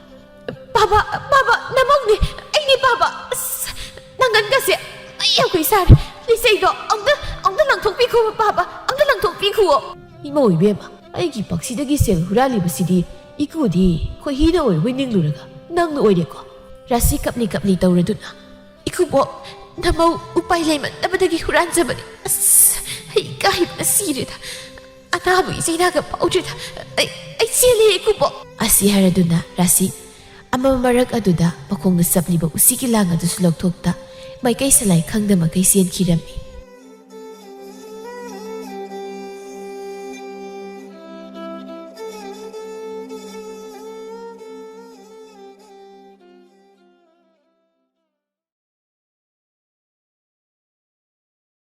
"ꯕꯥꯕꯥ, ꯕꯥꯕꯥ, ꯅꯃꯧꯅꯦ, ꯑꯩꯅꯦ ꯕꯥꯕꯥ꯫ ꯑꯁ, ꯅꯪꯒꯟꯒꯁꯦ ꯑꯩ ꯌꯥꯝ ꯀꯨꯏ ꯁꯥꯔꯦ꯫ ꯂꯤꯆꯩꯗꯣ ꯑꯝꯇ, ꯑꯝꯇ ꯂꯪꯊꯣꯛꯄꯤꯈꯣ ꯕꯥꯕꯥ, ꯑꯝꯇ ꯂꯪꯊꯣꯛꯄꯤꯈꯨꯑꯣ꯫" "ꯏꯃꯧ ꯏꯕꯦꯝꯃ, ꯑꯩꯒꯤ ꯄꯛꯁꯤꯗꯒꯤ ꯁꯦꯜ ꯍꯨꯔꯥꯜꯂꯤꯕꯁꯤꯗꯤ ꯏꯀꯨꯗꯤ ꯈꯣꯏꯍꯤꯅ ꯑꯣꯏꯔꯕꯣꯏ ꯅꯤꯡꯂꯨꯔꯒ ꯅꯪꯅ ꯑꯣꯏꯔꯦꯀꯣ?" ꯔꯥꯁꯤ ꯀꯞꯂꯤ ꯀꯞꯂꯤ ꯇꯧꯔꯗꯨꯅ, "ꯏꯀꯨꯕꯣꯛ, ꯅꯃꯧ ꯎꯄꯥꯏ ꯂꯩꯃꯟꯗꯕꯗꯒꯤ ꯍꯨꯔꯥꯟꯖꯕꯅꯤ꯫ ꯑꯁ, ꯑꯩ ꯏꯀꯥꯏꯕꯅ ꯁꯤꯔꯦꯗ꯫ ꯑꯅꯥꯕꯒꯤ ꯆꯩꯅꯥꯒ ꯐꯥꯎꯗ꯭ꯔꯦꯗ꯫ ꯑꯩ, ꯑꯩ ꯆꯦꯜꯂꯦ ꯏꯀꯨꯕꯣꯛ꯫" ꯑꯁꯤ ꯍꯥꯏꯔꯗꯨꯅ ꯔꯥꯁꯤ ꯑꯃ ꯃꯔꯛ ꯑꯗꯨꯗ ꯃꯈꯣꯡꯗ ꯆꯞꯂꯤꯕ ꯎꯆꯤꯒꯤ ꯂꯥꯡ ꯑꯗꯨꯁꯨ ꯂꯧꯊꯣꯛꯇ ꯃꯥꯏꯀꯩ ꯁꯂꯥꯏ ꯈꯪꯗ ꯃꯈꯩ ꯆꯦꯟꯈꯤꯔꯝꯃꯤ꯫